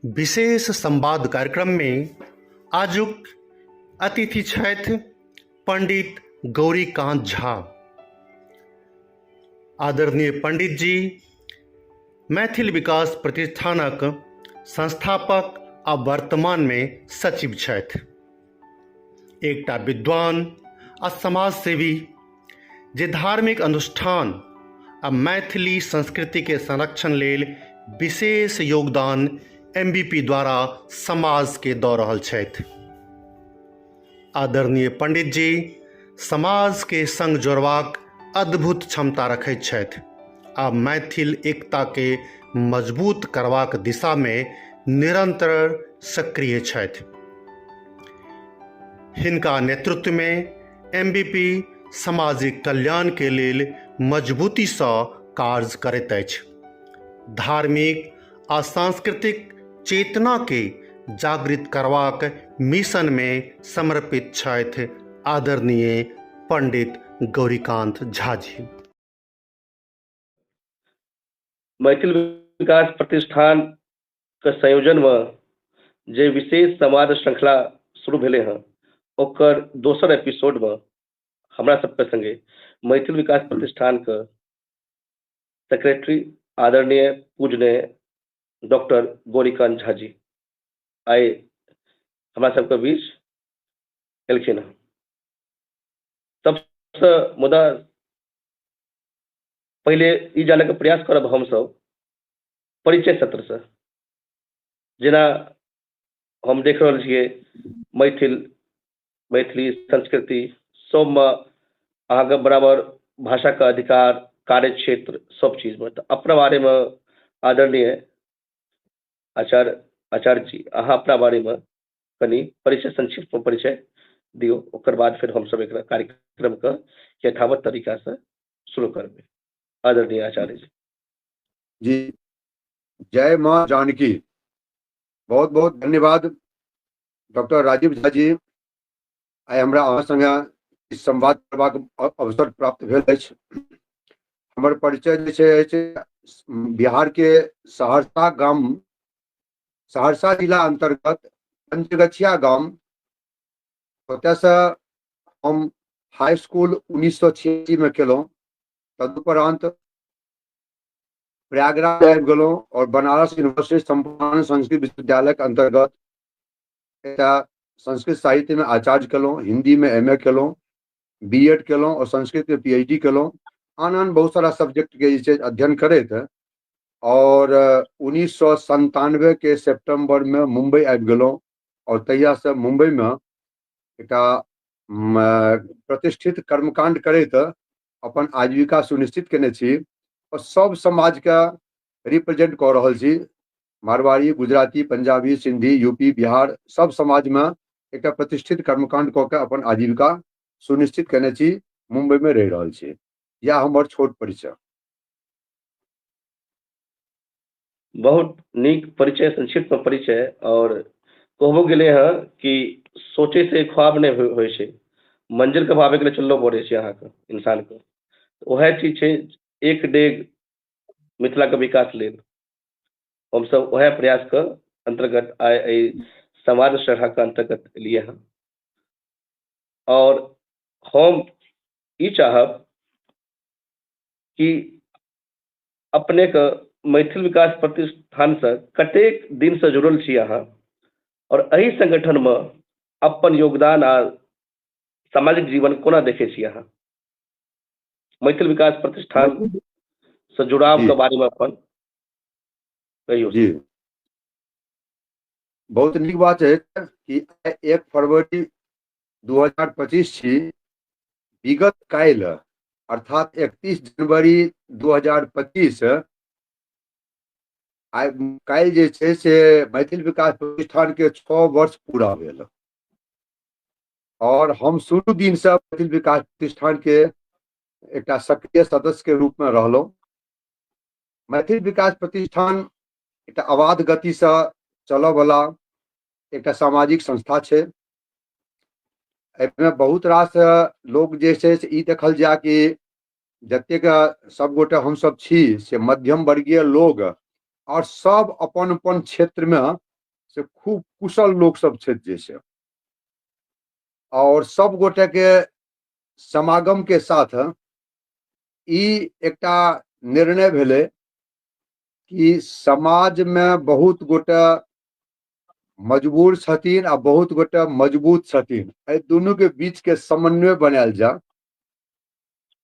विशेष संवाद कार्यक्रममे आजुक अतिथि छथि पंडित गौरीकांत झा। आदरणीय पंडित जी मैथिल विकास प्रतिष्ठानक संस्थापक आ वर्तमानमे सचिव छथि। एकटा विद्वान आ समाजसेवी जे धार्मिक अनुष्ठान आ मैथिली संस्कृतिके संरक्षण लेल विशेष योगदान एमबीपी द्वारा समाजके दऽ रहल छथि। आदरणीय पंडित जी समाजके संग जोड़बाक अद्भुत क्षमता रखैत छथि आ मैथिल एकताके मजबूत करबाक दिशामे निरंतर सक्रिय छथि। हिनका नेतृत्वमे एमबीपी सामाजिक कल्याणके लेल मजबूतीसँ कार्य करैत अछि। धार्मिक आ सांस्कृतिक चेतनाके जागृत करबाक मिशनमे समर्पित छथि आदरणीय पंडित गौरीकांत झा जी। मैथिल विकास प्रतिष्ठान के संयोजन में जे विशेष संवाद श्रृंखला शुरू भेलै हँ, ओकर दोसर एपिसोड में हमरा सबके संगे मैथिल विकास प्रतिष्ठान के सेक्रेटरी आदरणीय पूजनीय डॉक्टर गौरीकांत झा जी आइ हमरा सबके बीच एलखिन हँ। सबसँ मुदा पहिले ई जानैके प्रयास करब हमसब परिचय सत्रसँ। जेना हम देख रहल छियै मैथिल मैथिली संस्कृति सबमे अहाँके बराबर भाषाके अधिकार, कार्य क्षेत्र सब चीजमे, तऽ अपना बारेमे आदरणीय आचार्य आचार्य जी अहाँ अपना बारेमे कनि परिचय, संक्षिप्त परिचय दियौ, ओकर बाद फेर हमसब एकरा कार्यक्रमके यथावत तरीकासँ शुरू करबै। आदरणीय आचार्य जी। जी, जय माँ जानकी। बहुत बहुत धन्यवाद डॉक्टर राजीव झा जी, आइ हमरा अहाँ संगे संवाद करबाक अवसर प्राप्त भेल अछि। हमर परिचय जे छै अछि बिहार के सहरसा गाम, सहरसा जिला अंतर्गत पंचगछिया गाम, ओतयसँ हम हाई स्कूल 1986 में केलहुँ। तदुपरांत प्रयागराज आबि गेलहुँ और बनारस यूनिवर्सिटी सम्पूर्ण संस्कृत विश्वविद्यालय के अंतर्गत एकटा संस्कृत साहित्य में आचार्य केलहुँ, हिंदी में एम ए केलहुँ, बी एड केलहुँ और संस्कृत में पी एच डी केलहुँ। आन आन बहुत सारा सब्जेक्ट के जे छै अध्ययन करैत और 1997 के सितंबर में मुंबई आबि गेलहुँ और तहिया से मुंबई में एकटा प्रतिष्ठित कर्मकांड करैत अपन आजीविका सुनिश्चित केने छी और सब समाज के रिप्रेजेंट कऽ रहल छी। मारवाड़ी, गुजराती, पंजाबी, सिंधी, यूपी, बिहार सब समाज में एकटा प्रतिष्ठित कर्मकांड कऽ के अपन आजीविका सुनिश्चित केने छी, मुंबई में रहि रहल छी। यह हमर छोट परिचय। बहुत नीक परिचय, संक्षिप्त में परिचय। और कहबो गेलै हँ कि सोचे से ख्वाब नहि होइ छै, मंजिल के पाबैके लेल चललो पड़ै छै अहाँके, इंसानके। वएह चीज छै, एक डेग मिथिलाके विकास लेल हमसब वएह प्रयास के अंतर्गत आइ एहि संवाद श्रृंखला के अंतर्गत एलियै हँ। और हम ई चाहब कि अपनेके मैथिल विकास प्रतिष्ठानसँ कतेक दिनसँ जुड़ल छी अहाँ और एहि संगठनमे अपन योगदान आ सामाजिक जीवन कोना देखै छी अहाँ? मैथिल विकास प्रतिष्ठान से जुड़ाव के बारे में अपन कहियौ। जी, बहुत नीक बात है कि 1 फरवरी 2025 छी, विगत काल्हि अर्थात 31 जनवरी 2025 आइ काल्हि जे छै से मैथिल विकास प्रतिष्ठान के 6 वर्ष पूरा भेल और हम शुरू दिन से मैथिल विकास प्रतिष्ठान के एकटा सक्रिय सदस्य के रूप में रहलहुँ। मैथिल विकास प्रतिष्ठान एकटा अबाध गति से चलऽवला एकटा सामाजिक संस्था छै। एहिमे बहुत रास लोग जे छै से ई देखल जाय कि जतेक सबगोटे हमसब छी से मध्यम वर्गीय लोग और सब अपन अपन क्षेत्र में से खूब कुशल लोक सब छथि जे से, और सब गोटे के समागम के साथ ई एकटा निर्णय भेलै कि समाज में बहुत गोटे मजबूर छथिन आ बहुत गोटे मजबूत छथिन, एहि दुनू के बीच के समन्वय बनायल जाय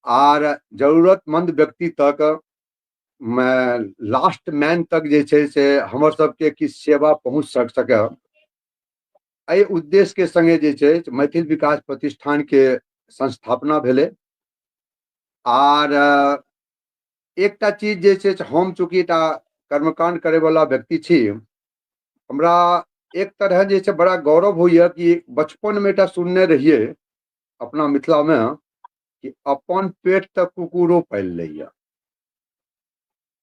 आर जरूरतमंद व्यक्ति तक, लास्ट मैन तक जे छै से हमर सबके किछु सेवा पहुँच सकै। एहि उद्देश्य के संगे जे छै मैथिल विकास प्रतिष्ठान के संस्थापना भेलै। आर एकटा चीज जे छै, हम चूँकि एकटा कर्मकांड करे वाला व्यक्ति छी, हमरा एक तरह जे छै बड़ा गौरव होइया कि बचपन में एकटा सुनने रहियै अपना मिथिला में कि अपन पेट तऽ कुकुरो पालि लैया।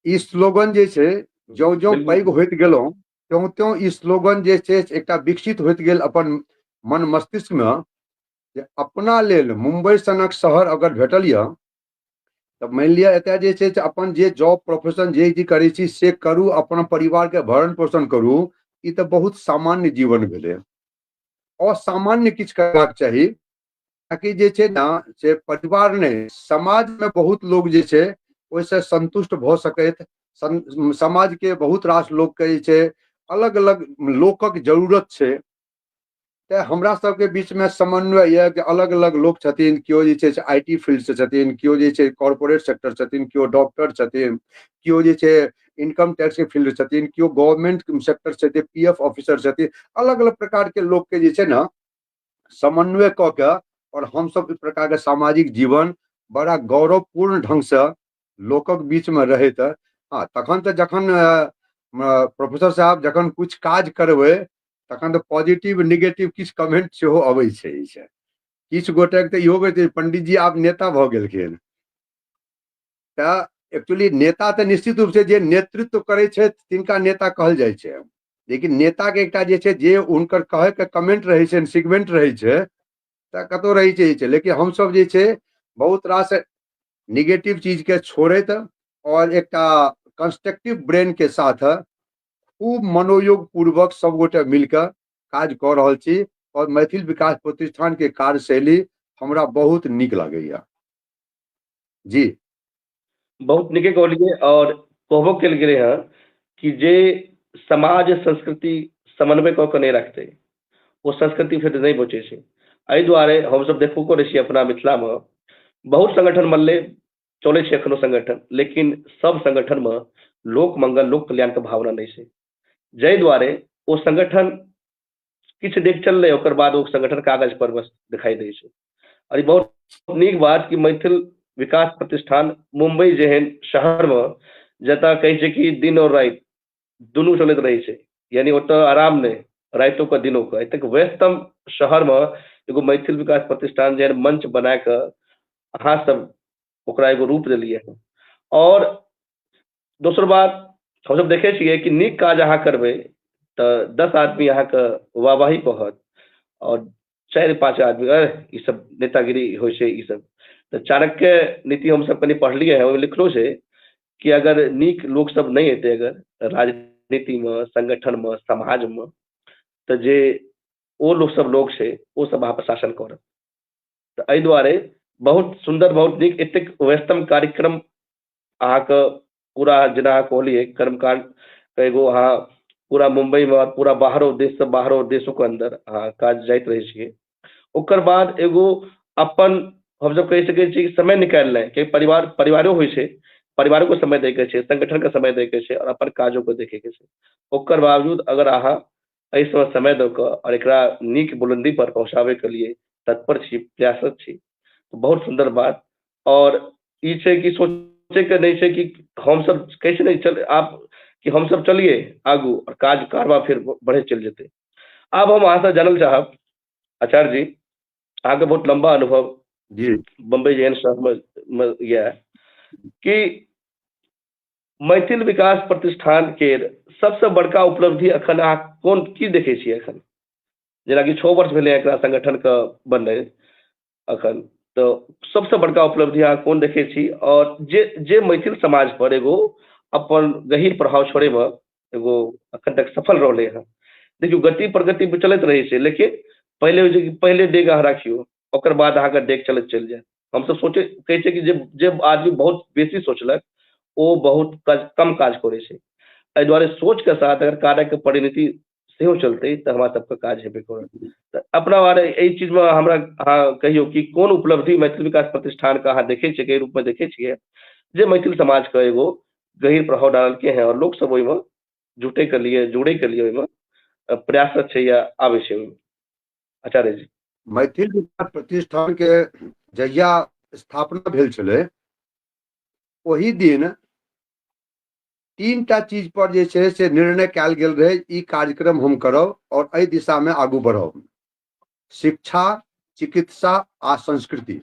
ई स्लोगन जे छै ज्यों ज्यों पैघ होइत गेलहुँ त्यों त्यों ई स्लोगन जे छै एकटा विकसित होइत गेल अपन मन मस्तिष्क में जे अपना लेल मुंबई सनक शहर अगर भेटल यऽ तऽ मानि लिअ एतय जे छै से अपन जे जॉब प्रोफेशन जे चीज करै छी से करू, अपन परिवारके भरण पोषण करू, ई तऽ बहुत सामान्य जीवन भेलै। असामान्य किछु करबाक चाही ताकि जे छै ने से परिवार नहि समाजमे बहुत लोग जे छै ओहिसँ संतुष्ट भऽ सकैत, समाजके बहुत रास लोकके जे छै अलग अलग लोकक जरूरत छै। तऽ हमरा सबके बीचमे समन्वय यऽ कि अलग अलग लोक छथिन, केओ जे छै से I T फील्डसँ छथिन, केओ जे छै कॉर्पोरेट सेक्टर छथिन, केओ डॉक्टर छथिन, केओ जे छै इनकम टैक्सके फील्ड छथिन, केओ गवर्नमेंट सेक्टर छथिन, पी एफ ऑफिसर छथिन, अलग अलग प्रकारके लोकके जे छै ने समन्वय कऽ के और हमसब एहि प्रकारके सामाजिक जीवन बड़ा गौरवपूर्ण ढंगसँ लोकक बीचमे रहैत। हँ, तखन तऽ जखन प्रोफेसर साहब जखन किछु काज करबै तखन तऽ पॉजिटिव निगेटिव किछु कमेंट सेहो अबै छै। किछु गोटेके तऽ इहो कहै छै पंडितजी आब नेता भऽ गेलखिन, तऽ एक्चुअली नेता तऽ निश्चित रूपसँ जे नेतृत्व करै छथि तिनका नेता कहल जाइ छै, लेकिन नेताके एकटा जे छै जे हुनकर कहैके कमेंट रहै छै, सिगमेंट रहै छै, तऽ कतहु रहै छै जे छै। लेकिन हमसब जे छै बहुत रास निगेटिव चीजके छोड़ैत और एकटा कंस्ट्रक्टिव ब्रेन के साथ खूब मनोयोग पूर्वक सब गोटे मिलके काज कऽ रहल छी और मैथिल विकास प्रतिष्ठान के कार्यशैली हमरा बहुत नीक लागैया। जी बहुत नीके कहलियै और कहबो कयल गेलै हँ कि जे समाज संस्कृति समन्वय कऽ के नहि रखतै ओ संस्कृति फेर नहि बचै छै। एहि दुआरे हमसब देखबो करै छियै अपना मिथिलामे बहुत संगठन बनलै, चलै छै एखनो संगठन, लेकिन सब संगठनमे लोक मंगल लोक कल्याणके भावना नहि छै, जाहि दुआरे ओ संगठन किछु देख चललै ओकर बाद ओ संगठन कागज पर बस दिखाई दै छै। और ई बहुत नीक बात कि मैथिल विकास प्रतिष्ठान मुंबई जेहन शहरमे जतऽ कहै छै कि दिन और राति दुनू चलैत रहै छै, यानी ओतऽ आराम नहि रातिओ कऽ दिनो कऽ, एतेक व्यस्तम शहरमे एगो मैथिल विकास प्रतिष्ठान जेहन मंच बना कऽ अहाँ सब ओकरा एगो रूप देलियै हँ। और दोसर बात हमसब देखै छियै कि नीक काज अहाँ करबै तऽ 10 आदमी अहाँके वाहवाही कहत और 4-5 आदमी अरे ई सब नेतागिरी होइ छै ई सब। तऽ चाणक्य नीति हमसब कनि पढ़लियै हँ, ओहिमे लिखलो छै कि अगर नीक लोक सब नहि एतै अगर राजनीतिमे संगठनमे समाजमे तऽ जे ओ लोक सब लोक छै ओ सब अहाँ पर शासन करत। तऽ एहि दुआरे बहुत सुन्दर बहुत नीक एतेक व्यस्तम कार्यक्रम अहाँके पूरा जेना अहाँ कहलियै कर्मकांड एगो अहाँ पूरा मुंबईमे पूरा बाहरो देशसँ बाहरो देशोके अन्दर अहाँ काज जाइत रहै छियै। ओकर बाद एगो अपन हमसब कहि सकै छी समय निकालनाइ कि परिवार परिवारो होइ छै, परिवारोके समय दैके छै, संगठनके समय दैके छै और अपन काजोके देखैके छै। ओकर बावजूद अगर अहाँ एहि समय समय दऽ कऽ और एकरा नीक बुलंदी पर पहुँचाबैके लिए तत्पर छी, प्रयासरत छी, बहुत सुन्दर बात। और ई छै कि सोचैके नहि छै कि हमसब कैसे नहि चल आप कि हमसब चलिए आगू और काज कारबार फिर बढ़ैत चलि जेतै। आब हम अहाँसँ जानल चाहब आचार्य जी, अहाँके बहुत लम्बा अनुभव जी बम्बई जेहन शहरमे यऽ कि मैथिल विकास प्रतिष्ठान के सबसँ बड़का उपलब्धि अखन अहाँ कोन की देखै छियै अखन? जेनाकि 6 वर्ष भेलै एकरा संगठनके बनलै अखन, तऽ सबसँ बड़का उपलब्धि अहाँ कोन देखै छी और जे जे मैथिल समाज पर एगो अपन गहीर प्रभाव छोड़ैमे एगो अखन तक सफल रहलै हँ, देखियौ, गति प्रगति चलैत रहै छै, लेकिन पहिले होइ छै कि पहिले डेग अहाँ राखियौ, ओकर बाद अहाँके डेग चलैत चलि जायत। हमसभ सोचै कहै छै कि जे जे आदमी बहुत बेसी सोचलक ओ बहुत कम काज करै छै। एहि दुआरे सोचके साथ अगर कार्यके परिणति सेहो चलतै तऽ हमरा सबके काज हेबे करत। तऽ अपना बारे एहि चीजमे हमरा अहाँ कहियौ कि कोन उपलब्धि मैथिल विकास प्रतिष्ठानके अहाँ देखै छियै, के रूपमे देखै छियै जे मैथिल समाजके एगो गहीर प्रभाव डाललकै हैं और लोक सब ओहिमे जुटैके लिए, जुड़ैके लिए ओहिमे प्रयासरत छै या आबै छै ओहिमे? आचार्य जी। मैथिल विकास प्रतिष्ठान के जहिया स्थापना भेल छलै ओहि दिन 3टा चीज पर जे छै से निर्णय कयल गेल रहै, ई कार्यक्रम हम करब और एहि दिशा में आगू बढ़ब। शिक्षा, चिकित्सा आ संस्कृति।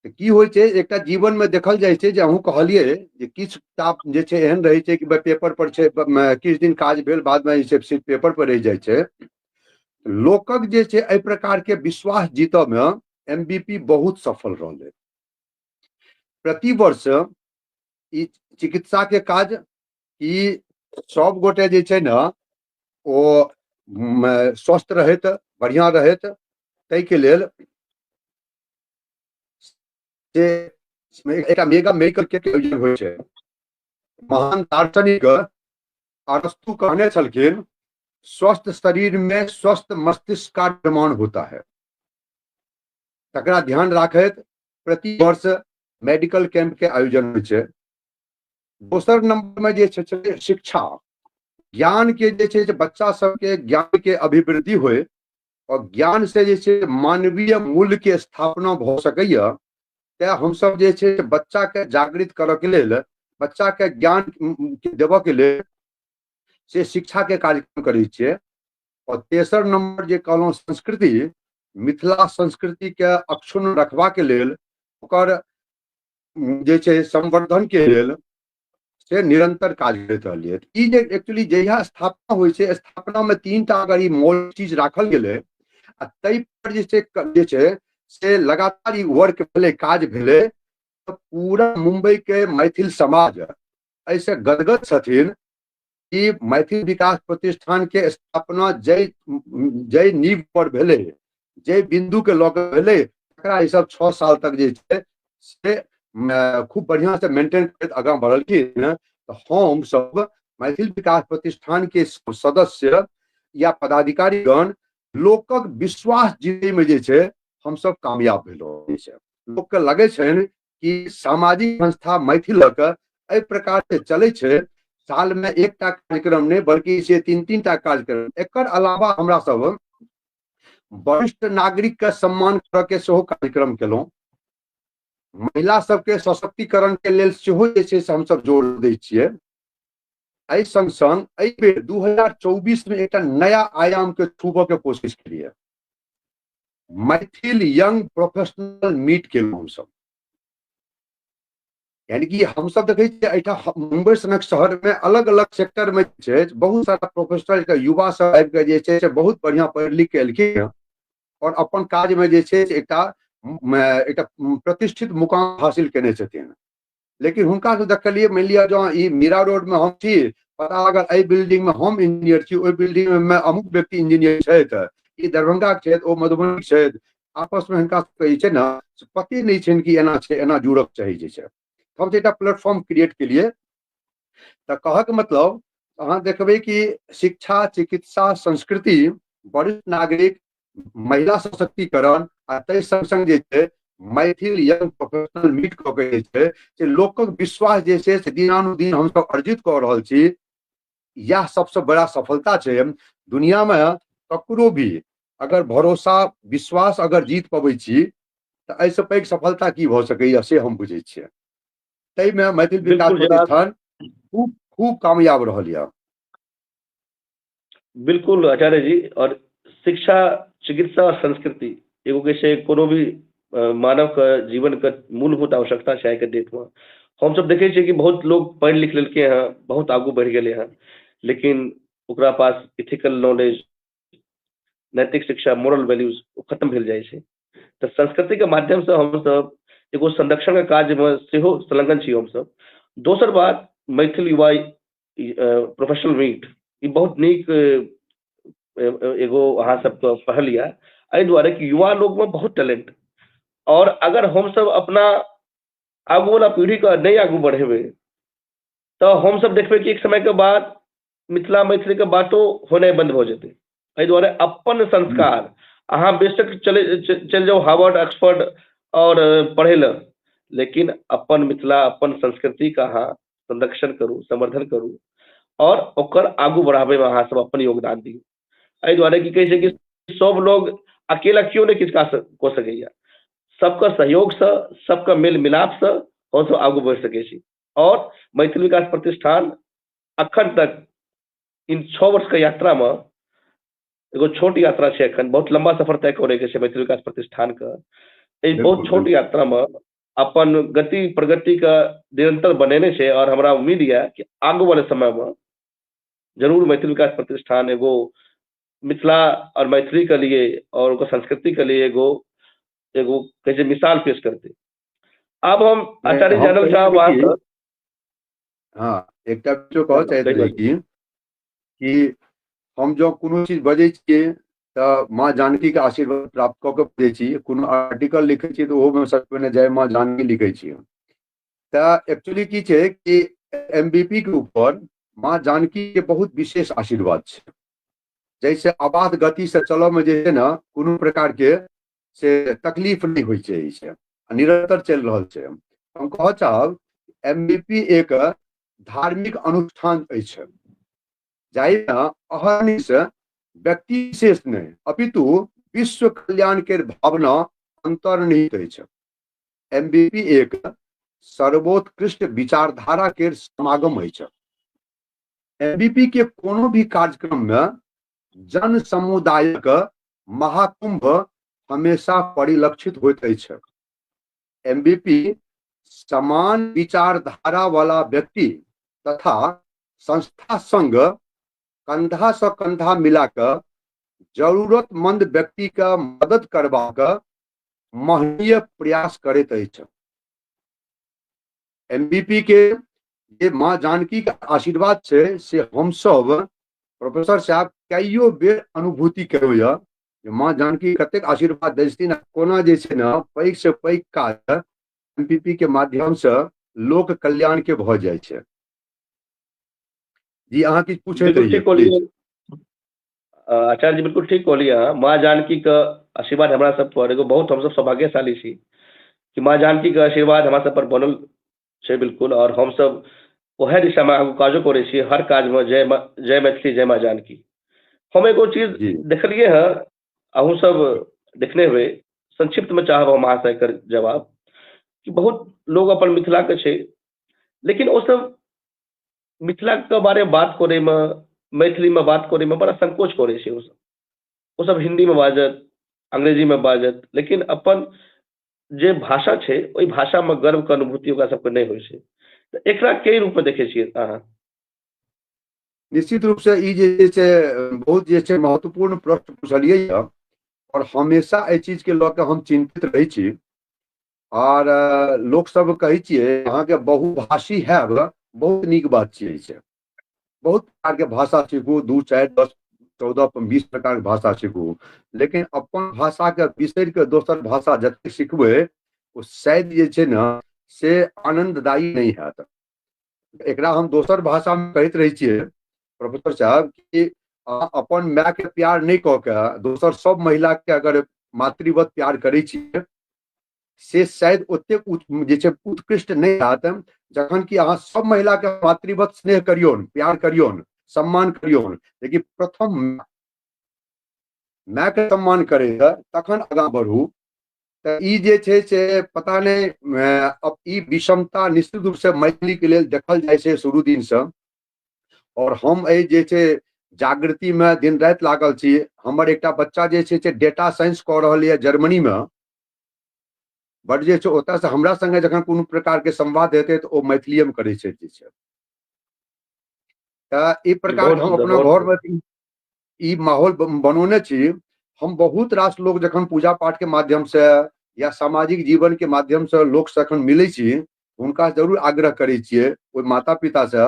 तऽ की होइ छै, एकटा जीवन में देखल जाइ छै जे अहूँ कहलियै जे किछु किताब जे छै एहन रहै छै कि पेपर पर छै, किछु दिन काज भेल, बाद में जे छै सिर्फ पेपर पर रहि जाइ छै। लोकक जे छै एहि प्रकार के विश्वास जीतऽ में एमबीपी बहुत सफल रहलै। प्रतिवर्ष ई चिकित्सा के काज ई सब गोटे जे छै ने ओ स्वस्थ रहैत, बढ़िया रहैत, ताहिके लेल से एकटा मेगा मेडिकल के आयोजन होइ छै। महान दार्शनिक अरस्तु कहने छलखिन, स्वस्थ शरीर में स्वस्थ मस्तिष्क का निर्माण होता है। तकरा ध्यान राखैत प्रति वर्ष मेडिकल कैंप के आयोजन होइ छै। दोसर नंबर में जे छै शिक्षा, ज्ञान के जे छै बच्चा सबके ज्ञान के अभिवृद्धि होय और ज्ञान से जे छै मानवीय मूल्य के स्थापना भऽ सकैया, तें हमसब जे छै बच्चा के जागृत करऽ के लेल, बच्चा के ज्ञान देबऽ के लेल से शिक्षा के कार्यक्रम करै छियै। और तेसर नंबर जे कहलहुँ संस्कृति, मिथिला संस्कृति के अक्षुण्ण रखबा के लेल, ओकर जे छै संवर्धन के लेल से निरंतर काज करैत रहलियै। ई जे एक्चुअली जहिया स्थापना होइ छै, स्थापना में 3टा अगर ई मौलिक चीज राखल गेलै आ ताहि पर जे छै से लगातार ई वर्क भेलै, काज भेलै, तऽ पूरा मुंबई के मैथिल समाज एहिसँ गदगद छथिन कि मैथिल विकास प्रतिष्ठान के स्थापना जै नींव पर भेलै, जै बिंदु के लऽ के भेलै, तकरा ई सब 6 साल तक जे छै से खूब बढ़िया से मेंटेन करैत आगाँ बढ़लखिन। तऽ हम सब मैथिल विकास प्रतिष्ठान के सदस्य या पदाधिकारीगण लोकक विश्वास जीतै में जे छै हमसब कामयाब भेलहुँ। लोकके लगै छनि कि सामाजिक संस्था मैथिलक एहि प्रकार से चलै छै, साल में 1टा कार्यक्रम नहि बल्कि से 3-3टा कार्यक्रम। एकर अलावा हमरा सब वरिष्ठ नागरिक के सम्मान करऽ के सेहो कार्यक्रम केलहुँ। महिला सबके सशक्तिकरण के लेल सेहो जे छै से हमसब जोर दै छियै। एहि संग संग एहि बेर 2024 में एकटा नया आयाम के छूबऽ के कोशिश केलियै, मैथिल यंग प्रोफेशनल मीट केलहुँ हमसब। यानी कि हमसब देखै छियै एहिठाम मुंबई सनक शहर में अलग अलग सेक्टर में छै बहुत सारा प्रोफेशनल के युवा सब आबि के जे छै से बहुत बढ़िया पढ़ि लिख के एलखिन और अपन काज में जे छै से एकटा एकटा प्रतिष्ठित मुकाम हासिल केने छथिन। लेकिन हुनका से देखलियै, मानि लिअ जँ ई मीरा रोड में हम छी, पता लागल एहि बिल्डिंग में हम इंजीनियर छी, ओहि बिल्डिंग में अमुक व्यक्ति इंजीनियर छथि, ई दरभंगा के छथि, ओ मधुबनी के छथि, आपस में हिनका सबके जे छै ने पते नहि छनि कि एना छै, एना जुड़क चाही जे छै। हम एकटा प्लेटफॉर्म क्रिएट केलियै। तऽ कहक मतलब अहाँ देखबै कि शिक्षा, चिकित्सा, संस्कृति, वरिष्ठ नागरिक, महिला सशक्तिकरण आ ताहि संग संग जे छै मैथिल यंग प्रोफेशनल मीट कऽ के जे छै से लोकक विश्वास जे छै से दिनानुदिन हमसब अर्जित कऽ रहल छी। यह सबसे बड़ा सफलता छै। दुनिया में ककरो भी अगर भरोसा विश्वास अगर जीत पबै छी तऽ एहिसँ पैघ सफलता की भऽ सकैया से हम बुझै छियै। ताहिमे मैथिल विकास प्रतिष्ठान खूब खूब कामयाब रहल यऽ। बिल्कुल आचार्य जी, और शिक्षा, चिकित्सा और संस्कृति एगो के छै कोनो भी मानव के जीवन के मूलभूत आवश्यकता छै। आइ के डेट में हम सब देखे छियै कि बहुत लोग पढ़ि लिख लेलकै हँ, बहुत आगू बढ़ि गेलै हँ, लेकिन ओकरा पास इथिकल नॉलेज, नैतिक शिक्षा, मोरल वैल्यूज ओ खत्म भेल जाइ छै। तऽ संस्कृति के माध्यम से हमसब एगो संरक्षण के काज में सेहो संलग्न छी हमसब। दोसर बात, मैथिल युवा प्रोफेशनल मीट ई बहुत नीक एगो अहाँ सबके पहल यऽ, एहि दुआरे कि युवा लोकमे बहुत टैलेंट, आओर अगर हमसब अपना आगू वाला पीढ़ीके नहि आगू बढ़ेबै तऽ हमसब देखबै कि एक समयके बाद मिथिला मैथिलीके बातो होनाइ बन्द भऽ जेतै। एहि दुआरे अपन संस्कार अहाँ बेशक चलि जाउ हार्वर्ड ऑक्सफोर्ड आओर पढ़ै लए, लेकिन अपन मिथिला अपन संस्कृतिके अहाँ संरक्षण करू, संवर्धन करू आओर ओकर आगू बढ़ाबैमे अहाँ सब अपन योगदान दियौ। एहि दुआरे की कहै छै कि सब लोग अकेला केओ नहि किछु कऽ सकैया, सबके सहयोगसँ सबके मेल मिलापसँ हमसब आगू बढ़ि सकै छी। आओर मैथिली विकास प्रतिष्ठान अखन तक इन 6 वर्षके यात्रामे एगो छोट यात्रा छै, एखन बहुत लम्बा सफर तय करैके छै मैथिली विकास प्रतिष्ठानके। एहि बहुत छोट यात्रामे अपन गति प्रगतिके निरंतर बनेने छै आओर हमरा उम्मीद यऽ कि आगू वाले समयमे जरूर मैथिली विकास प्रतिष्ठान एगो मिथिला और मैथिली के लिए और ओकर संस्कृति के लिए एगो एगो कहै छै मिसाल पेश करतै। आब हम आचार्य जानल चाहब अहाँसँ। हाँ, एकटा कहऽ चाहैत रही कि हम जँ कोनो चीज बजै छियै तऽ माँ जानकी के आशीर्वाद प्राप्त कऽ के बजै छी, कोनो आर्टिकल लिखै छियै तऽ ओहोमे सबसँ पहिने जय माँ जानकी लिखै छियै। तऽ एक्चुअली की छै कि एमबीपी के ऊपर माँ जानकी के बहुत विशेष आशीर्वाद छै, जाहिसँ अबाध गतिसँ चलऽमे जे छै ने कोनो प्रकारके से तकलीफ नहि होइ छै, एहिसँ निरंतर चलि रहल छै। हम कहऽ चाहब एमबीपी एक धार्मिक अनुष्ठान अछि जाहिमे अहर्निश व्यक्ति विशेष नहि अपितु विश्व कल्याण के भावना अंतर्निहित अछि। एमबीपी एक सर्वोत्कृष्ट विचारधारा के समागम अछि। एमबीपी के कोनो भी कार्यक्रम में जन समुदायक महाकुंभ हमेशा परिलक्षित होइत अछि। एमबीपी समान विचारधारा वाला व्यक्ति तथा संस्था संग कंधा से कंधा मिलाकर जरूरतमंद व्यक्ति के मदद करबाक महनीय प्रयास करैत अछि। एमबीपी के जे माँ जानकी के आशीर्वाद छै से हम सब प्रोफेसर साहब कईयो बेर अनुभूति केलहुँ यऽ जे माँ जानकी कतेक आशीर्वाद दै छथिन, कोना जे छै ने पैघ से पैघ काज एमबीपी के माध्यम से लोक कल्याण के भऽ जाइ छै। जी अहाँ किछु पूछैत रहियै प्लीज। आचार्य जी बिल्कुल ठीक कहलियै अहाँ, माँ जानकी के आशीर्वाद हमरा सब पर एगो बहुत हमसब सौभाग्यशाली छी कि माँ जानकी के आशीर्वाद हमरा सब पर बनल छै बिल्कुल, और हमसब वएह दिशामे आगू काजो करै छी, हर काजमे जय जय मैथिली जय माँ जानकी। हम एगो चीज देखलियै हँ, अहूँ सब देखने हेबै, संक्षिप्तमे चाहब हम अहाँसँ एकर जवाब कि बहुत लोग अपन मिथिलाके छै लेकिन ओसब मिथिलाके बारेमे बात करैमे मैथिलीमे बात करैमे बड़ा संकोच करै छै। ओसब हिन्दीमे बाजत, अंग्रेजीमे बाजत, लेकिन अपन जे भाषा छै ओहि भाषामे गर्वके अनुभूति ओकरा सबके नहि होइ छै। तऽ एकरा कई रूपमे देखै छियै अहाँ? निश्चित रूप से ई जे छै बहुत जे छै महत्वपूर्ण प्रश्न पूछलियै यऽ, और हमेशा एहि चीज के लऽ के हम चिंतित रहै छी। और लोक सब कहै छियै अहाँके बहुभाषी हैब बहुत नीक बात छियै, से बहुत प्रकार के भाषा सीखू, 2 4 10 14 20 प्रकार के भाषा सीखू, लेकिन अपन भाषा के बिसरि के दोसर भाषा जतेक सिखबै ओ शायद जे छै ने से आनंददायी नहि हैत। एकरा हम दोसर भाषा में कहैत रहै छियै प्रोफेसर साहब कि अहाँ अपन माय के प्यार नहि कऽ के दोसर सब महिला के अगर मातृवत प्यार करै छियै से शायद ओतेक जे छै उत्कृष्ट नहि हैत, जखन कि अहाँ सब महिला के मातृवत स्नेह करियौन, प्यार करियौन, सम्मान करियौन, लेकिन प्रथम माय के सम्मान करै तखन आगाँ बढ़ू। तऽ ई जे छै से पता नहि ई विषमता निश्चित रूप से मैथिली के लेल देखल जाइ छै शुरू दिन से, और हम एहि जे छै जागृति में दिन राति लागल छी। हमर एकटा बच्चा जे छै से डेटा साइंस कऽ रहल यऽ जर्मनी में, बट जे छै ओतऽ से हमरा संगे जखन कोनो प्रकार के संवाद हेतै तऽ ओ मैथिलीए में करै छै जे छै। तऽ ई प्रकार हम अपना घर में ई माहौल बनौने छी। हम बहुत रास लोग जखन पूजा पाठ के माध्यम से या सामाजिक जीवन के माध्यम से लोक से जखन मिलै छी हुनका जरूर आग्रह करै छियै ओहि माता पिता से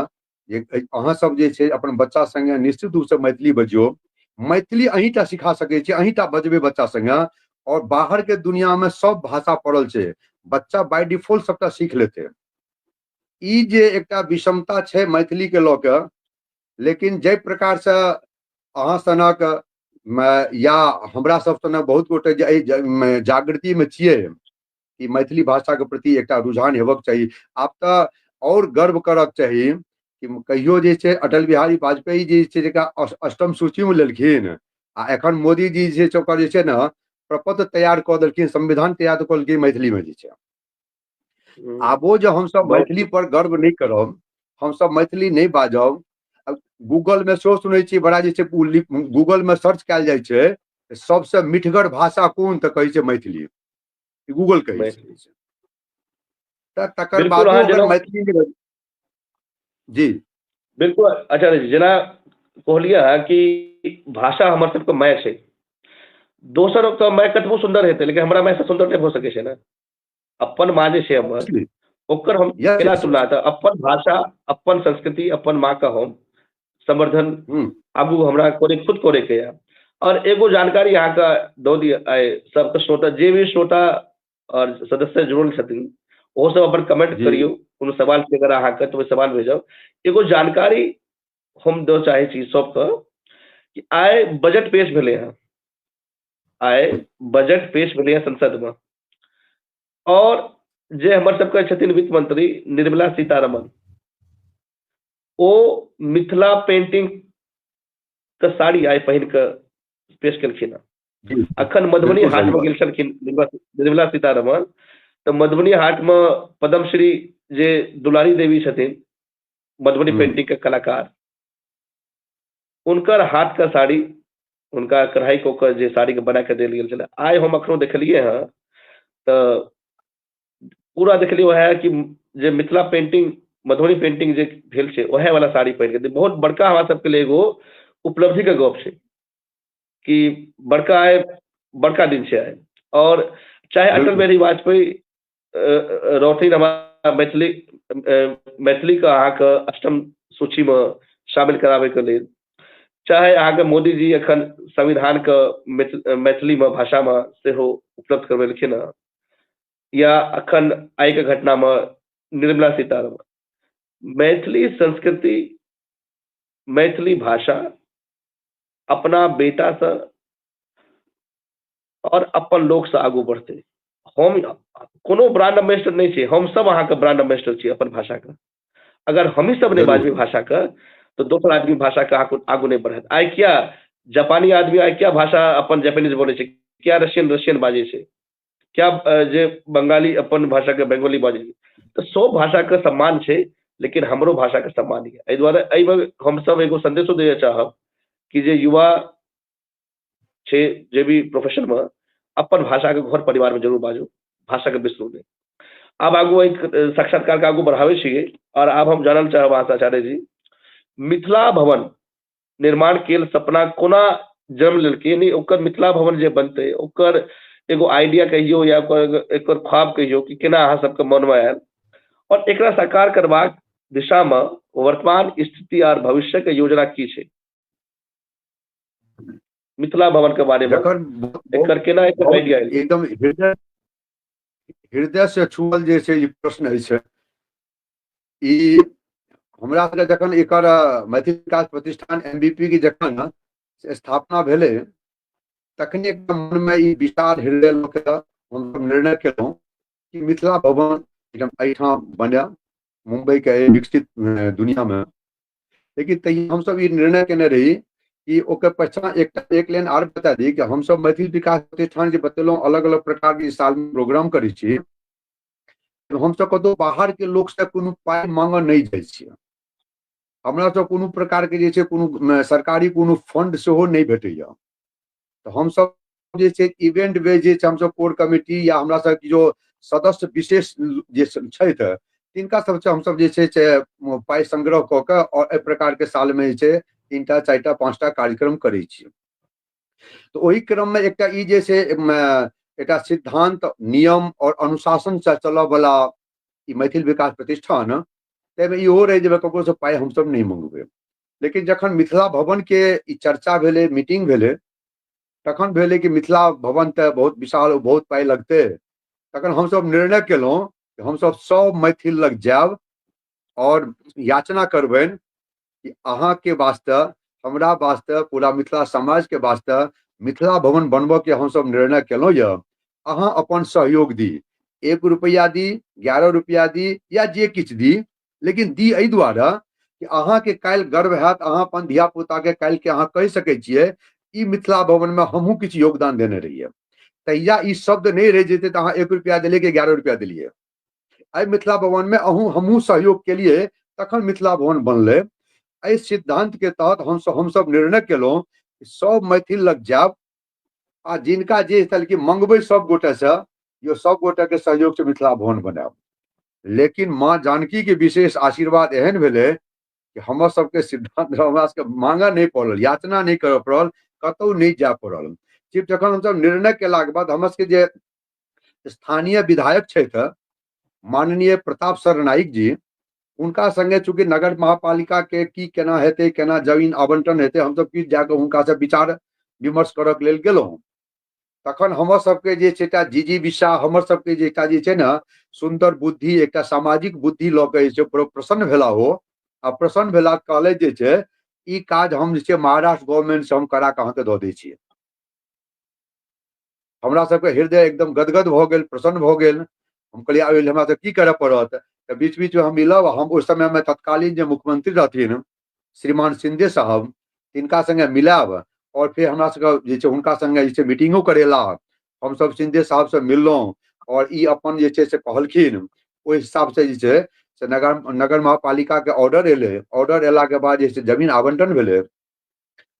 जे अहाँ सब जे छै अपन बच्चा संगे निश्चित रूपसँ मैथिली बजियौ। मैथिली अहींटा सिखा सकै छी, अहींटा बजबै बच्चा संगे, आओर बाहर के दुनिया में सब भाषा पड़ल छै, बच्चा बाय डिफॉल्ट सबटा सीख लेतै। ई जे एकटा विषमता छै मैथिली के लऽ के, लेकिन जाहि प्रकार से अहाँ सनक या हमरा सब सनक बहुत गोटे जे एहि जागृति में छियै कि मैथिली भाषा के प्रति एकटा रुझान हेबाक चाही। आब तऽ और गर्व करक चाही कि कहियो जे छै अटल बिहारी वाजपेयी जी छै जकरा अष्टम सूची में लेलखिन, आ एखन मोदी जी जे छै ओकर जे छै ने प्रपत्र तैयार कऽ देलखिन, संविधान तैयार कऽ देलखिन मैथिली में जे छै। आबो जे हमसब मैथिली पर गर्व नहि करब, हमसब मैथिली नहि बाजब, गूगल में सेहो सुनै छियै बड़ा जे छै गूगल में सर्च कयल जाइ छै सबसे मिठगर भाषा कोन, तऽ कहै छै मैथिली, गूगल कहै छै। तऽ तकर बादो अगर मैथिली नहि जी बिल्कुल। अच्छा जेना कहलियै हँ कि भाषा हमर सबके माय छै, दोसर के माय कतबो सुन्दर हेतै लेकिन हमरा माय से सुन्दर नहि भऽ सकै छै ने। अपन माँ जे छै हमर, ओकर हम केना तुलना? तऽ अपन भाषा, अपन संस्कृति, अपन माँ के हम संवर्धन आगू हमरा करे, खुद करे के यऽ। और एगो जानकारी अहाँके दऽ दिअ आइ सबके श्रोता, जे भी श्रोता और सदस्य जुड़ल छथिन ओहो सब अपन कमेंट करियौ, कोनो सवाल छै अगर अहाँके तऽ ओहि सवाल भेजब। एगो जानकारी हम दऽ चाहै छी सबके कि आइ बजट पेश भेलै हँ, आइ बजट पेश भेलै हँ संसदमे, और जे हमर सबके छथिन वित्त मंत्री निर्मला सीतारमण, ओ मिथिला पेंटिंग के साड़ी आइ पहिन कऽ पेश केलखिन हँ। अखन मधुबनी हाट मे गेल छलखिन निर्मला सीतारमण, तऽ मधुबनी हाट मे पद्मश्री जे दुलारी देवी छथिन मधुबनी पेंटिंग के कलाकार, हुनकर हाथ के साड़ी हुनका कढ़ाई कऽ के जे साड़ी के बना के देल गेल छलै, आइ हम अखनो देखलियै हँ तऽ पूरा देखलियै वएह कि जे मिथिला पेंटिंग मधुबनी पेंटिंग जे भेल छै वएह वाला साड़ी पहिर के। बहुत बड़का हमरा सबके लिए एगो उपलब्धि के गप छै कि बड़का आइ बड़का दिन छै आइ। और चाहे अटल बिहारी वाजपेयी रहथिन हमरा मैथिली मैथिली के अहाँके अष्टम सूची मे शामिल कराबै के लेल, चाहे अहाँके मोदी जी एखन संविधान के मैथिली मे भाषा मे सेहो उपलब्ध करबेलखिन हँ, या अखन आइ के घटना मे निर्मला सीतारमण, मैथिली संस्कृति मैथिली भाषा अपना बेटा से और अपन लोक से आगू बढ़तै। हम कोनो ब्रांड एम्बेसडर नहि छी, हम सब अहाँके ब्रांड एम्बेसडर छी अपन भाषा के। अगर हमही सब नहि बाजबै भाषा के तऽ दोसर आदमी भाषा के आगू नहि बढ़त। आइ किया जापानी आदमी आइ किया भाषा अपन जापानीज बोलै छै, किया रशियन रशियन बाजै छै, किया जे बंगाली अपन भाषा के बंगाली बाजै छै? तऽ सब भाषा के सम्मान छै, लेकिन हमरो भाषा के सम्मान यऽ। एहि दुआरे एहिमे हमसब एगो संदेशो दैय चाहब कि जे युवा छै जे भी प्रोफेशन मे, अपन भाषा के घर परिवार में जरूर बाजू, भाषा के बिसरू नहि। आब आगू एहि साक्षात्कार के आगू बढ़ाबै छियै, और आब हम जानल चाहब अहाँ आचार्य जी, मिथिला भवन निर्माण के सपना कोना जन्म लेलकै, यानी ओकर मिथिला भवन जे बनतै ओकर एगो आइडिया कहियौ या ओकर एकर ख्वाब कहियौ कि केना अहाँ सबके मन मे आयल, और एकरा साकार करबाक दिशा मे वर्तमान स्थिति आर भविष्य के योजना की छै मिथिला भवन के बारे में, एकर केना एकर आइडिया आयल? एकदम हृदय से छुअल जे छै ई प्रश्न अछि। ई हमरा सबके जखन एकर मैथिली विकास प्रतिष्ठान एमबीपी के जखन स्थापना भेलै तखने एकटा मनमे ई विशाल हृदय लऽ के हमसब निर्णय केलहुँ कि मिथिला भवन एहिठाम बनय मुंबई के एहि विकसित दुनिया में। लेकिन तैयो हमसब ई निर्णय केने रही कि ओकर पछाँ एकटा एक लाइन आर बता दी कि हमसब मैथिली विकास प्रतिष्ठान जे बतेलहुँ अलग अलग प्रकार के साल में प्रोग्राम करै छी, हमसब कतहु बाहर के लोक से कोनो पाइ मांगऽ नहि जाइ छियै। हमरा सब कोनो प्रकार के जे छै कोनो सरकारी कोनो फंड सेहो नहि भेटैया। तऽ हमसब जे छै इवेंट बेस जे छै हमसब कोर कमिटी या हमरा सब जो सदस्य विशेष जे छथि तिनका सबसँ हमसब जे छै से पाइ संग्रह कऽ के और एहि प्रकार के साल में जे छै 3टा 4टा 5टा कार्यक्रम करै छी। तऽ ओहि क्रम में एकटा ई जे छै एकटा सिद्धांत, नियम और अनुशासन से चलऽ वाला ई मैथिल विकास प्रतिष्ठान ताहिमे इहो रहै जे ककरोसँ पाइ हमसभ नहि मंगबै। लेकिन जखन मिथिला भवन के ई चर्चा भेलै, मीटिंग भेलै, तखन भेलै कि मिथिला भवन तऽ बहुत विशाल, बहुत पाइ लगतै। तखन हमसभ निर्णय केलहुँ कि हमसभ सब मैथिल लग जायब आओर याचना करबनि कि अहाँके वास्ते, हमरा वास्ते, पूरा मिथिला समाज के वास्ते मिथिला भवन बनबऽ के हमसभ निर्णय केलहुँ यऽ, अहाँ अपन सहयोग दी, 1 रुपैआ दी, 11 रुपैआ दी या जे किछु दी, लेकिन दी एहि दुआरे कि अहाँके काल्हि गर्व हैत, अहाँ अपन धिया पुताके काल्हि के अहाँ कहि सकै छियै ई मिथिला भवनमे हमहूँ किछु योगदान देने रहियै। तहिया ई शब्द नहि रहि जेतै तऽ अहाँ 1 रुपैआ देलियै कि 11 रुपैआ देलियै। एहि मिथिला भवनमे अहूँ हमहूँ सहयोग केलियै तखन मिथिला भवन बनलै। एहि सिद्धांत के तहत हमसभ निर्णय केलहुँ सब मैथिल लग जायब आ जिनका जे कि मंगबै सब गोटे से, यो सब गोटे के सहयोग से मिथिला भवन बनायब। लेकिन माँ जानकी के विशेष आशीर्वाद एहन भेलै कि हमर सबके सिद्धांत हमरा सबके मांगऽ नहि पड़ल, याचना नहि करऽ पड़ल, कतहु नहि जाय पड़ल। सिर्फ जखन हमसब निर्णय केलाके बाद हमर सबके जे स्थानीय विधायक छथि माननीय प्रताप सरनाईक जी, हुनका संगे चूँकि नगर महापालिका के की केना हेतै, केना जमीन आवंटन हेतै, हमसब किछु जाकऽ हुनका से विचार विमर्श करऽ के लेल गेलहुँ। तखन हमर सबके जे छै एकटा जिजीविषा, हमर सबके जे एकटा जे छै ने सुन्दर बुद्धि, एकटा सामाजिक बुद्धि लऽ के जे छै प्रसन्न भेला हो, आ प्रसन्न भेला कहले जे छै ई काज हम जे छै महाराष्ट्र गवर्नमेंट से हम करा के अहाँके दऽ दै छी। हमरा सबके हृदय एकदम गदगद भऽ गेल, प्रसन्न भऽ गेल। हम कहलियै आब हमरा सब की करऽ पड़त? तऽ बीच बीच मे हम मिलब। हम ओहि समय मे तत्कालीन जे मुख्यमंत्री रहथिन श्रीमान शिंदे साहब, तिनका संगे मिलायब और फेर हमरा सबके जे छै हुनका संगे जे छै मीटिंगो करेला। हमसब शिंदे साहब से मिललहुँ और ई अपन जे छै से कहलखिन, ओहि हिसाब से जे छै से नगर नगर महापालिका के ऑर्डर एलै। ऑर्डर एला के बाद जे छै जमीन आवंटन भेलै।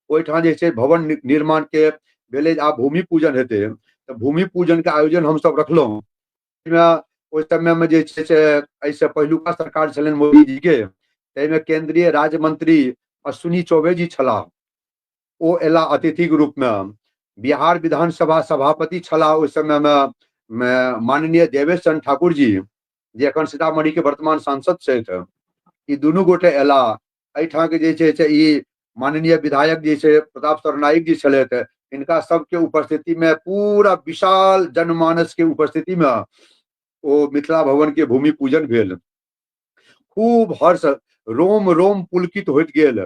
ओहिठाम जे छै भवन निर्माण के भेलै, आब भूमि पूजन हेतै तऽ भूमि पूजन के आयोजन हमसब रखलहुँ। ओहि समय मे जे छै से एहिसँ पहिलुका सरकार छलनि मोदी जी के, ताहिमे केंद्रीय राज्य मंत्री अश्विनी चौबे जी छलाह, ओ एला अतिथि के रूप मे। बिहार विधानसभा सभापति छलाह ओहि समय मे माननीय देवेश चंद्र ठाकुर जी, जे एखन सीतामढ़ी के वर्तमान सांसद छथि। ई दुनू गोटे एला। एहिठाम के जे छै से ई माननीय विधायक जे छै प्रताप सरनाईक जी छलथि, हिनका सबके उपस्थिति में पूरा विशाल जनमानस के उपस्थिति में ओ मिथिला भवन के भूमि पूजन भेल। खूब हर्ष, रोम रोम पुलकित होइत गेल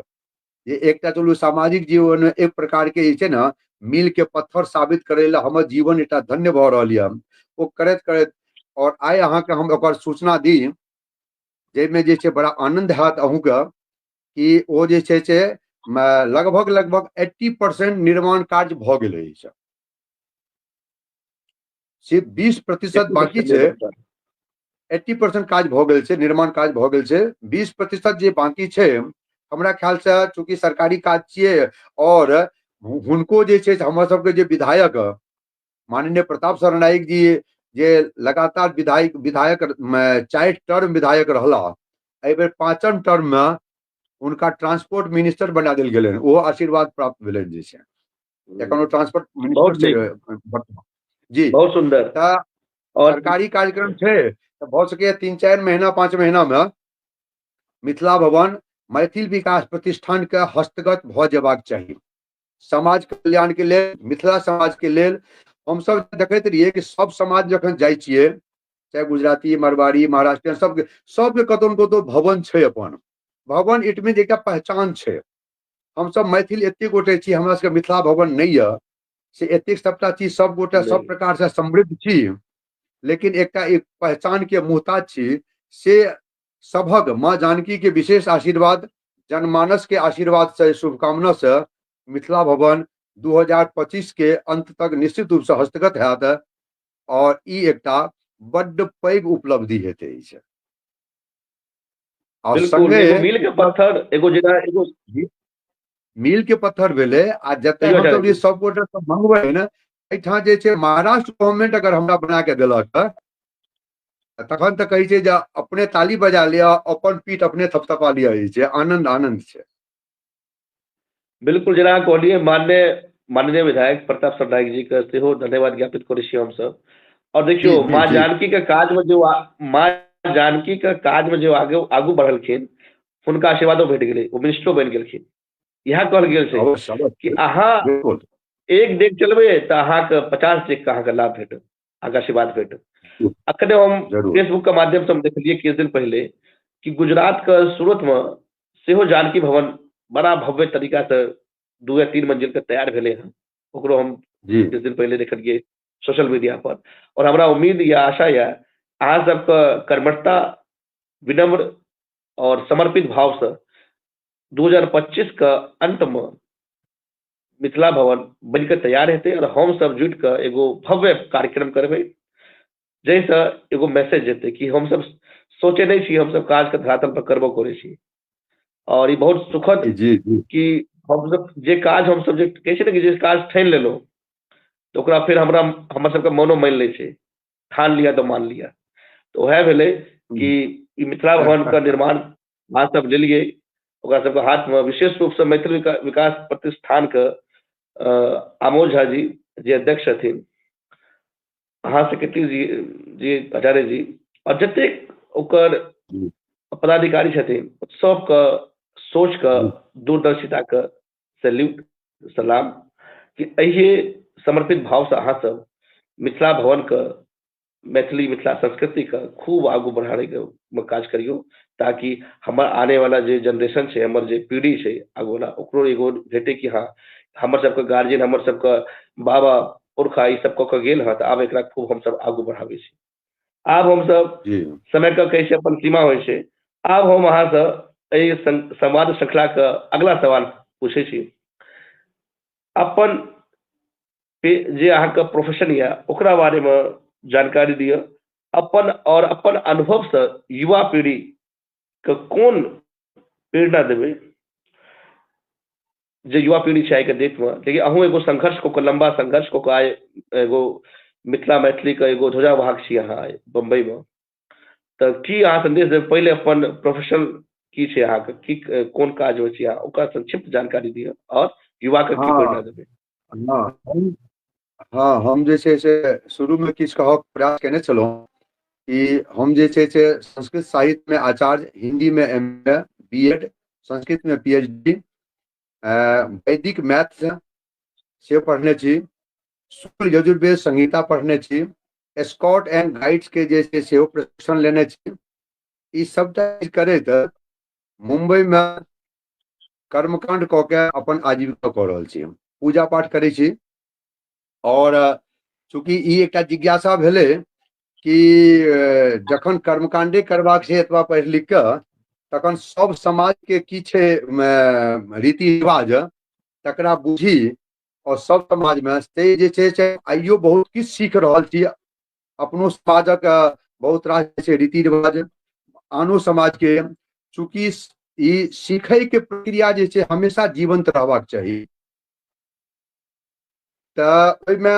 जे एकटा चलू सामाजिक जीवन में एक प्रकार के जे छै ने मील के पत्थर साबित करे ला हमर जीवन एकटा धन्य भऽ रहल यऽ। ओ करैत करैत और आइ अहाँके हम ओकर सूचना दी जाहिमे जे छै बड़ा आनंद हैत अहूँके कि ओ जे छै से लगभग लगभग 80% निर्माण कार्य भऽ गेल अछि। सिर्फ 20% बाकी छै। 80% काज भऽ गेल छै, निर्माण काज भऽ गेल छै, 20% जे बाकी छै। हमरा ख्याल से चूँकि सरकारी काज छियै और हुनको जे छै हमर सबके जे विधायक माननीय प्रताप सरनाईक जी जे लगातार विधायक विधायक 4 टर्म विधायक रहला, एहि बेर 5म टर्म में हुनका ट्रांसपोर्ट मिनिस्टर बना देल गेलनि, ओहो आशीर्वाद प्राप्त भेलनि जे छै एखन ओ ट्रांसपोर्ट मिनिस्टर छै वर्तमान जी। बहुत सुंदर। तऽ और सरकारी कार्यक्रम छै तऽ भऽ सकैए 3-4 महीना 5 महीना में मिथिला भवन मैथिल विकास प्रतिष्ठान के हस्तगत भऽ जेबाक चाही। समाज कल्याण के लेल, मिथिला समाज के लेल हमसब देखैत रहियै कि सब समाज जखन जाइ छियै, चाहे गुजराती, मारवाड़ी, महाराष्ट्रियन, सबके सबके कतौ ने कतौ भवन छै अपन भवन, it mean एकटा पहचान छै। हमसब मैथिल एते गोटे छी, हमरा सबके मिथिला भवन नहि यऽ से एतेक सबटा चीज सब गोटे सब प्रकार से समृद्ध छी, लेकिन एकटा एक पहचान के मोहताज छी। से सभक माँ जानकी के विशेष आशीर्वाद, जनमानस के आशीर्वाद से, शुभकामना से मिथिला भवन 2025 के अंत तक निश्चित रूप से हस्तगत हैत और ई एकटा बड्ड पैघ उपलब्धि हेतै ई। और संगे एगो मील के पत्थर, एगो जेना एगो मील के पत्थर भेलै। आ जते हमसब जे सब गोटे सब मंगबै ने एहिठाम जे छै महाराष्ट्र गवर्नमेंट अगर हमरा बना के देलक तखन तऽ कहै छै जे अपने ताली बजा लिअ, अपन पीठ अपने थपथपा लिअ, जे छै आनंद आनंद छै। बिल्कुल, जेना कहलियै माननीय विधायक प्रताप सरनाईक जी के सेहो धन्यवाद ज्ञापित करै छी हमसब। और देखियौ माँ जानकी के काज में जो माँ जानकी के काज मे जे आगू आगू बढ़लखिन, हुनका आशीर्वादो भेट गेलै, ओ मिनिस्टरो बनि गेलखिन। इएह कहल गेल छै अवश्य कि अवश्य अहाँ बिल्कुल। एक डेग चलबै तऽ अहाँके 50 डेग के अहाँके लाभ भेटत, अहाँके आशीर्वाद भेटत। अखने हम जरूर। फेसबुक के माध्यम से हम देखलियै किछु दिन पहिले कि गुजरात के सूरत मे सेहो जानकी भवन बड़ा भव्य तरीका से 2 या 3 मंजिल के तैयार भेलै हन। ओकरो हम जी। किछु दिन पहिले देखलियै सोशल मीडिया पर। और हमरा उम्मीद या आशा यऽ अहाँ सबके कर्मठता, विनम्र और समर्पित भाव से 2025 के अंत मे मिथिला भवन बनि कऽ तैयार हेतै और हम सब जुटि कऽ एगो भव्य कार्यक्रम करबै, जाहिसँ एगो मैसेज जेतै कि हमसब सोचै नहि छी, हमसब काज के धरातल पर करबो करै छी। और ई बहुत सुखद जी जी। कि हमसब जे काज हमसब जे कहै छै ने कि जे काज ठानि लेलहुँ तऽ ओकरा फेर हमरा हमर सबके मनो मानि लै छै, ठान लिया तऽ मान लिया। तऽ उएह भेलै कि ई मिथिला भवन के निर्माण अहाँ सब लेलियै, ओकरा सबके हाथ मे विशेष रूप से मैथिल विकास प्रतिष्ठान के आमोद झा जी जे अध्यक्ष छथिन, अहाँ सेक्रेटरी जी जी आचार्य जी और जतेक ओकर पदाधिकारी छथिन सबके सोच के, दूरदर्शिता के सैल्यूट, सलाम कि एहि समर्पित भाव से अहाँ सब मिथिला भवन के, मैथिली मिथिला संस्कृति के खूब आगू बढ़ाबै के काज करियौ, ताकि हमर आने वाला जे जनरेशन छै, हमर जे पीढ़ी छै आगू वाला, ओकरो एगो भेटे कि हाँ हमर सबके गार्जियन, हमर सबके बाबा पुरखा ई सब कऽ के गेल हँ, तऽ आब एकरा खूब हमसब आगू बढ़ाबै छी। आब हमसब समय के कहै छै अपन सीमा होइ छै। आब हम अहाँसँ एहि संवाद श्रृंखला के अगला सवाल पूछै छी। अपन जे अहाँके प्रोफेशन यऽ ओकरा बारे मे जानकारी दिअ, अपन और अपन अनुभव से युवा पीढ़ी के कोन प्रेरणा देबै जे युवा पीढ़ी छै आइके डेटमे। देखिए अहूँ एगो संघर्ष कऽ कऽ, लम्बा संघर्ष कऽ कऽ आइ एगो मिथिला मैथिली के एगो ध्वजावाहक छी अहाँ आइ बम्बई मे, तऽ की अहाँ संदेश देबै? पहिले अपन प्रोफेशन की छै अहाँके, की कोन काज होइ छै अहाँ, ओकरा संक्षिप्त जानकारी दिअ और युवा के की प्रेरणा देबै। हँ, हम जे छै से शुरूमे किछु कहक प्रयास केने छलहुँ कि हम जे छै से संस्कृत साहित्यमे आचार्य, हिन्दीमे एम ए, बी एड, संस्कृतमे पी एच डी, वैदिक मैथ से पढ़ने छी, शुक्ल यजुर्वेद संहिता पढ़ने छी, स्कॉट एंड गाइड्स के जे छै सेहो प्रशिक्षण लेने छी। ई सबटा चीज करैत मुंबई मे कर्मकांड कऽ के अपन आजीविका कऽ रहल छी। हम पूजा पाठ करै छी और चूँकि ई एकटा जिज्ञासा भेलै कि जखन कर्मकांडे करबाक छै एतबा पढ़ि लिख कऽ, तखन सब समाज के की छै रीति रिवाज तकरा बुझी और सब समाज में से जे छै से आइयो बहुत किछु सीख रहल छी। अपनो समाजक बहुत रास जे छै रीति रिवाज, आनो समाज के, चूँकि ई सीखै के प्रक्रिया जे छै हमेशा जीवंत रहबाक चाही। तऽ ओहिमे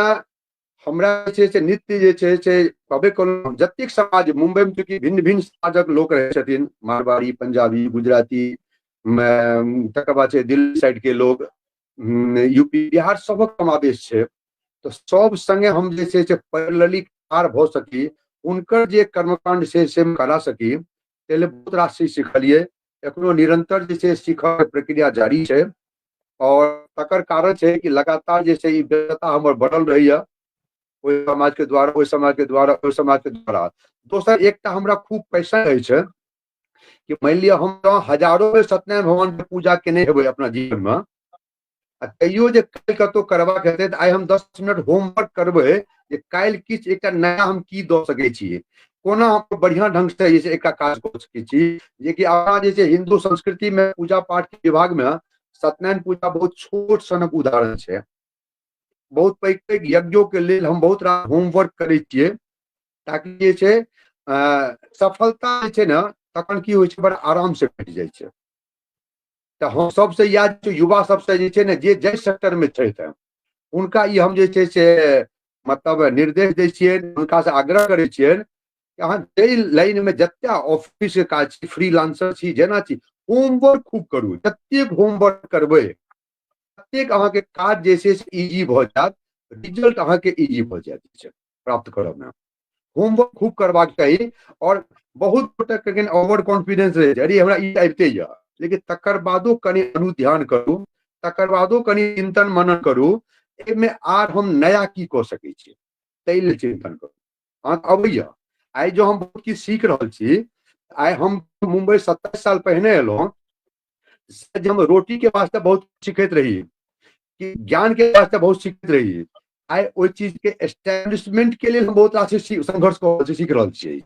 हमरा जे छै से नित्य जे छै से कहबे केलहुँ, जतेक समाज मुंबई में चूँकि भिन्न भिन्न समाजक लोक रहै छथिन, मारवाड़ी, पंजाबी, गुजराती, तकर बाद छै दिल्ली साइड के लोक, यूपी, बिहार, सबक समावेश छै। तऽ सब संगे हम जे छै से पैरेलली ठाढ़ भऽ सकी, हुनकर जे कर्मकांड छै से करा सकी, ताहि लेल बहुत रास चीज सिखलियै। एखनो निरंतर जे छै सीखऽ के प्रक्रिया जारी छै और तकर कारण छै कि लगातार जे छै ई व्यस्तता हमर बढ़ल रहैया, ओहि समाज के द्वारा, ओहि समाज के द्वारा, ओहि समाज के द्वारा। दोसर एकटा हमरा खूब पैसा अछि कि मानि लिअ हम तऽ हजारो बेर सत्यनारायण भगवान के पूजा केने हेबै अपना जीवन मे, आ तैयो जे काल्हि कतहु करबाक हेतै तऽ आइ हम 10 मिनट होमवर्क करबै जे काल्हि किछु एकटा नया हम की दऽ सकै छियै, कोना हम बढ़िआँ ढंग से जे छै एकटा काज कऽ सकै छी। जेकि अपना जे छै हिन्दू संस्कृति मे पूजा पाठ के विभाग मे सत्यनारायण पूजा बहुत छोट सनक उदाहरण छै। बहुत पैघ पैघ यज्ञों के लेल हम बहुत रास होमवर्क करै छियै ताकि जे छै सफलता जे छै ने तखन की होइ छै बड़ा आराम से भेट जाइ छै। तऽ हम सबसे इएह युवा सबसे जे छै ने जे जाहि सेक्टर मे छथि हुनका ई हम जे छै से मतलब निर्देश दै छियनि, हुनका से आग्रह करै छियनि कि अहाँ जाहि लाइन मे जते ऑफिस के काज छी, फ्रीलांसर छी, जेना छी, होमवर्क खूब करू। जतेक होमवर्क करबै ततेक अहाँके काज जे छै से इजी भऽ जायत, रिजल्ट अहाँके इजी भऽ जायत प्राप्त करऽ मे। होमवर्क खूब करबाक चाही। आओर बहुत गोटे के कनि ओवर कॉन्फिडेंस रहै छै, अरे हमरा ई आबिते यऽ, लेकिन तकर बादो कनि अनुध्यान करू, तकर बादो कनि चिंतन मनन करू, एहिमे आर हम नया की कऽ सकै छी, ताहि लेल चिंतन करू। अहाँके अबैया, आइ जो हम बहुत किछु सीख रहल छी, आइ हम मुंबई 27 साल पहिने एलहुँ, जे हम रोटी के वास्ते बहुत सीखैत रही, कि ज्ञान के वास्ते बहुत सीखैत रही, आइ ओहि चीज के एस्टेब्लिशमेंट के लेल हम बहुत रास संघर्ष कऽ रहल छी, सीख रहल छियै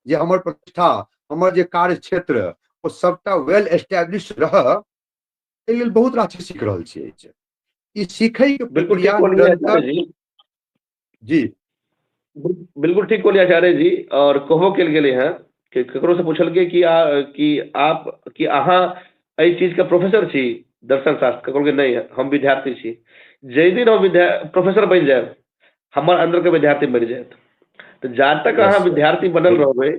जे हमर प्रतिष्ठा, हमर जे कार्य क्षेत्र, ओ सबटा वेल एस्टेब्लिश रह, एहि लेल बहुत रास सीख रहल छियै। ई सीखै के बिल्कुल ठीक प्रक्रिया बोलिए निरंतर आचार्य जी। जी। बिल्कुल ठीक बोलिए आचार्य जी। और कहबो कयल गेलै हँ कि ककरो से पूछलकै कि कि आप कि अहाँ एहि चीज के प्रोफेसर छी दर्शन शास्त्र के, कहलकै नहि हम विद्यार्थी छी। जाहि दिन हम प्रोफेसर बनि जायब, हमर अंदर के विद्यार्थी मरि जायत। तऽ जा तक अहाँ विद्यार्थी बनल रहबै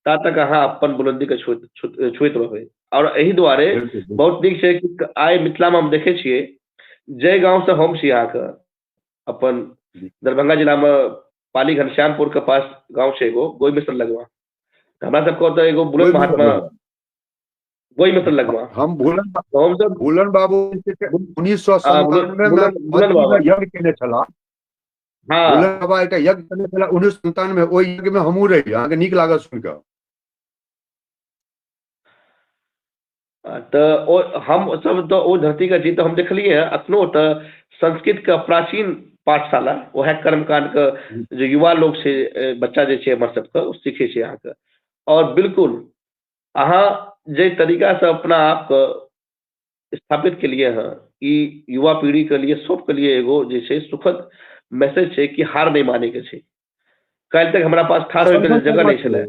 ता तक अहाँ अपन बुलंदी के छुइत रहबै। और एहि दुआरे बहुत नीक छै कि आइ मिथिला मे हम देखै छियै, जाहि गाँव से हम छी अहाँके अपन दरभंगा जिला मे पाली घनश्यामपुर के पास गाँव छै एगो गोई मिश्र लगवा, हमरा सबके ओतऽ एगो बुलंद महात्मा गोई मिश्र लगवा, हम भूलन भूलन बाबू 1997 में यज्ञ केने छलाह। हाँ। भूलन बाबा एकटा यज्ञ केने छलाह 1997, ओहि यज्ञ में हमहूँ रही, अहाँके नीक लागल सुनि कऽ। तऽ ओ हम सब तऽ ओ धरती के छी, तऽ हम देखलियै हँ अखनो तऽ संस्कृत के प्राचीन पाठशाला वएह कर्मकांड के जे युवा लोग छै, बच्चा जे छै हमर सबके, ओ सीखै छै अहाँके। और बिल्कुल अहाँ जे तरीका से अपना आप के स्थापित केलियै हँ, ई युवा पीढ़ी के लिए सबके लिए एगो जे छै सुखद मैसेज छै कि हार नहि माने के छै। काल्हि तक हमरा पास ठाढ़ होइके जगह नहि छलै।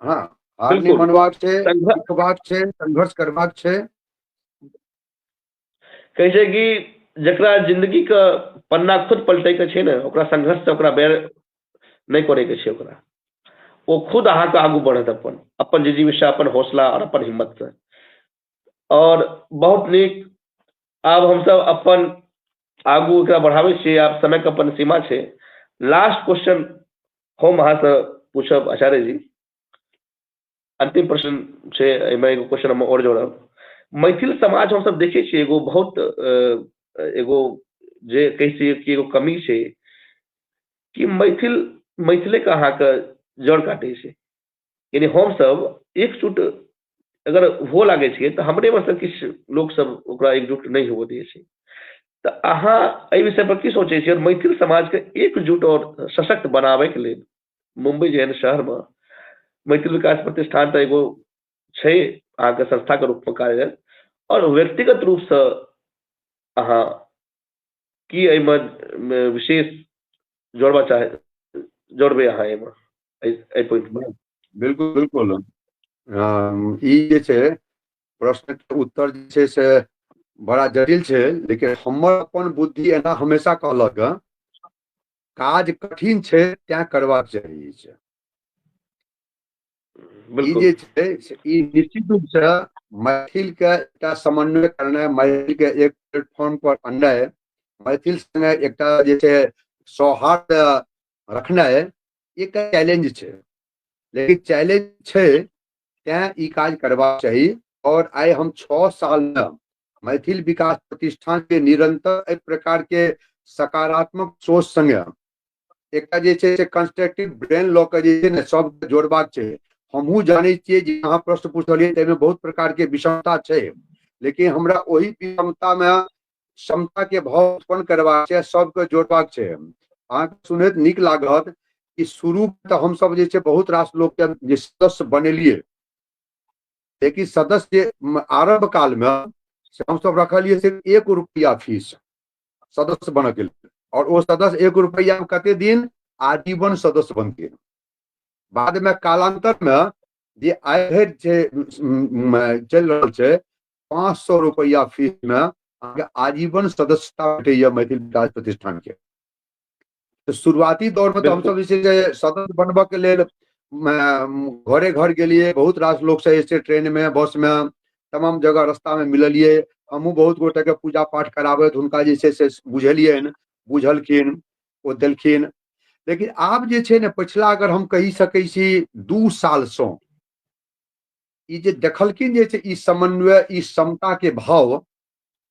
हाँ, हार नहि मानबाक छै, सीखबाक छै, संघर्ष करबाक छै। कहै छै कि जकरा जिंदगी के पन्ना खुद पलटै के छै ने, ओकरा संघर्ष से ओकरा बेर नहि करे के छै, ओकरा ओ खुद अहाँके आगू बढ़त अपन अपन जिजीविषा, अपन हौसला और अपन हिम्मत से। और बहुत नीक, आब हमसब अपन आगू एकरा बढ़ाबै छियै, आब समय के अपन सीमा छै। लास्ट क्वेश्चन हम अहाँसँ पूछब आचार्य जी, अंतिम प्रश्न छै, एहिमे एगो क्वेश्चन हम आओर जोड़ब। मैथिल समाज हमसब देखै छियै एगो बहुत एगो जे कहै छियै कि एगो कमी छै कि मैथिल मैथिलेके अहाँके जड़ काटै छै, यानी हमसब एकजुट अगर हुअ लागै छियै तऽ हमरे मे से किछु लोकसब ओकरा एकजुट नहि हुअ दै छै। तऽ अहाँ एहि विषय पर की सोचै छियै, मैथिल समाजके एकजुट और सशक्त बनाबैके लेल मुंबई जेहन शहरमे मैथिल विकास प्रतिष्ठान तऽ एगो छै अहाँके संस्थाके रूपमे कार्यरत, और व्यक्तिगत रूपसँ अहाँ की एहिमे विशेष जोड़बा चाहे जोड़बै अहाँ एहिमे एहि पॉइंट पर? बिल्कुल बिल्कुल, ई जे छै प्रश्न के उत्तर जे छै से बड़ा जटिल छै, लेकिन हमर अपन बुद्धि एना हमेशा कहलक काज कठिन छै तैं करबाक चाही छै। ई जे छै से ई निश्चित रूप से मैथिल के एकटा समन्वय करनाइ, मैथिल के एक प्लेटफॉर्म पर अननाइ, मैथिल संगे एकटा जे छै सौहार्द रखनाइ एकटा चैलेंज छै, लेकिन चैलेंज छै तैं ई काज करबाक चाही। और आइ हम 6 साल में मैथिल विकास प्रतिष्ठान के निरंतर एहि प्रकार के सकारात्मक सोच संगे एकटा जे छै से कंस्ट्रक्टिव ब्रेन लऽ के जे छै ने सबके जोड़बाक छै। हमहूँ जानै छियै जे अहाँ प्रश्न पुछलियै ताहिमे बहुत प्रकार के विषमता छै, लेकिन हमरा ओहि विषमता मे क्षमता के भाव उत्पन्न करबाक छै, सबके जोड़बाक छै। अहाँके सुनैत नीक लागत कि शुरू तऽ हमसब जे छै बहुत रास लोक के जे सदस्य बनेलियै, लेकिन सदस्य आरंभ काल मे से हमसब रखलियै सिर्फ 1 रुपया फीस सदस्य बनऽ के लेल, और ओ सदस्य 1 रुपया में कते दिन आजीवन सदस्य बनथिन। बाद में कालांतर में जे आइ धरि छै चलि रहल छै 500 रुपया फीस में अहाँके आजीवन सदस्यता भेटैया मैथिल विकास प्रतिष्ठान के। तऽ शुरुआती दौर में तऽ हमसब जे छै से सदस्य बनबऽ के लेल घरे घर गेलियै, बहुत रास लोक से जे छै ट्रेन में बस में तमाम जगह रास्ता में मिललियै। हमहूँ बहुत गोटे के पूजा पाठ कराबैत हुनका जे छै से बुझेलियनि, बुझलखिन, ओ देलखिन। लेकिन आब जे छै ने पछिला अगर हम कहि सकै छी 2 सालसँ ई जे देखलखिन जे छै ई समन्वय, ई समता के भाव,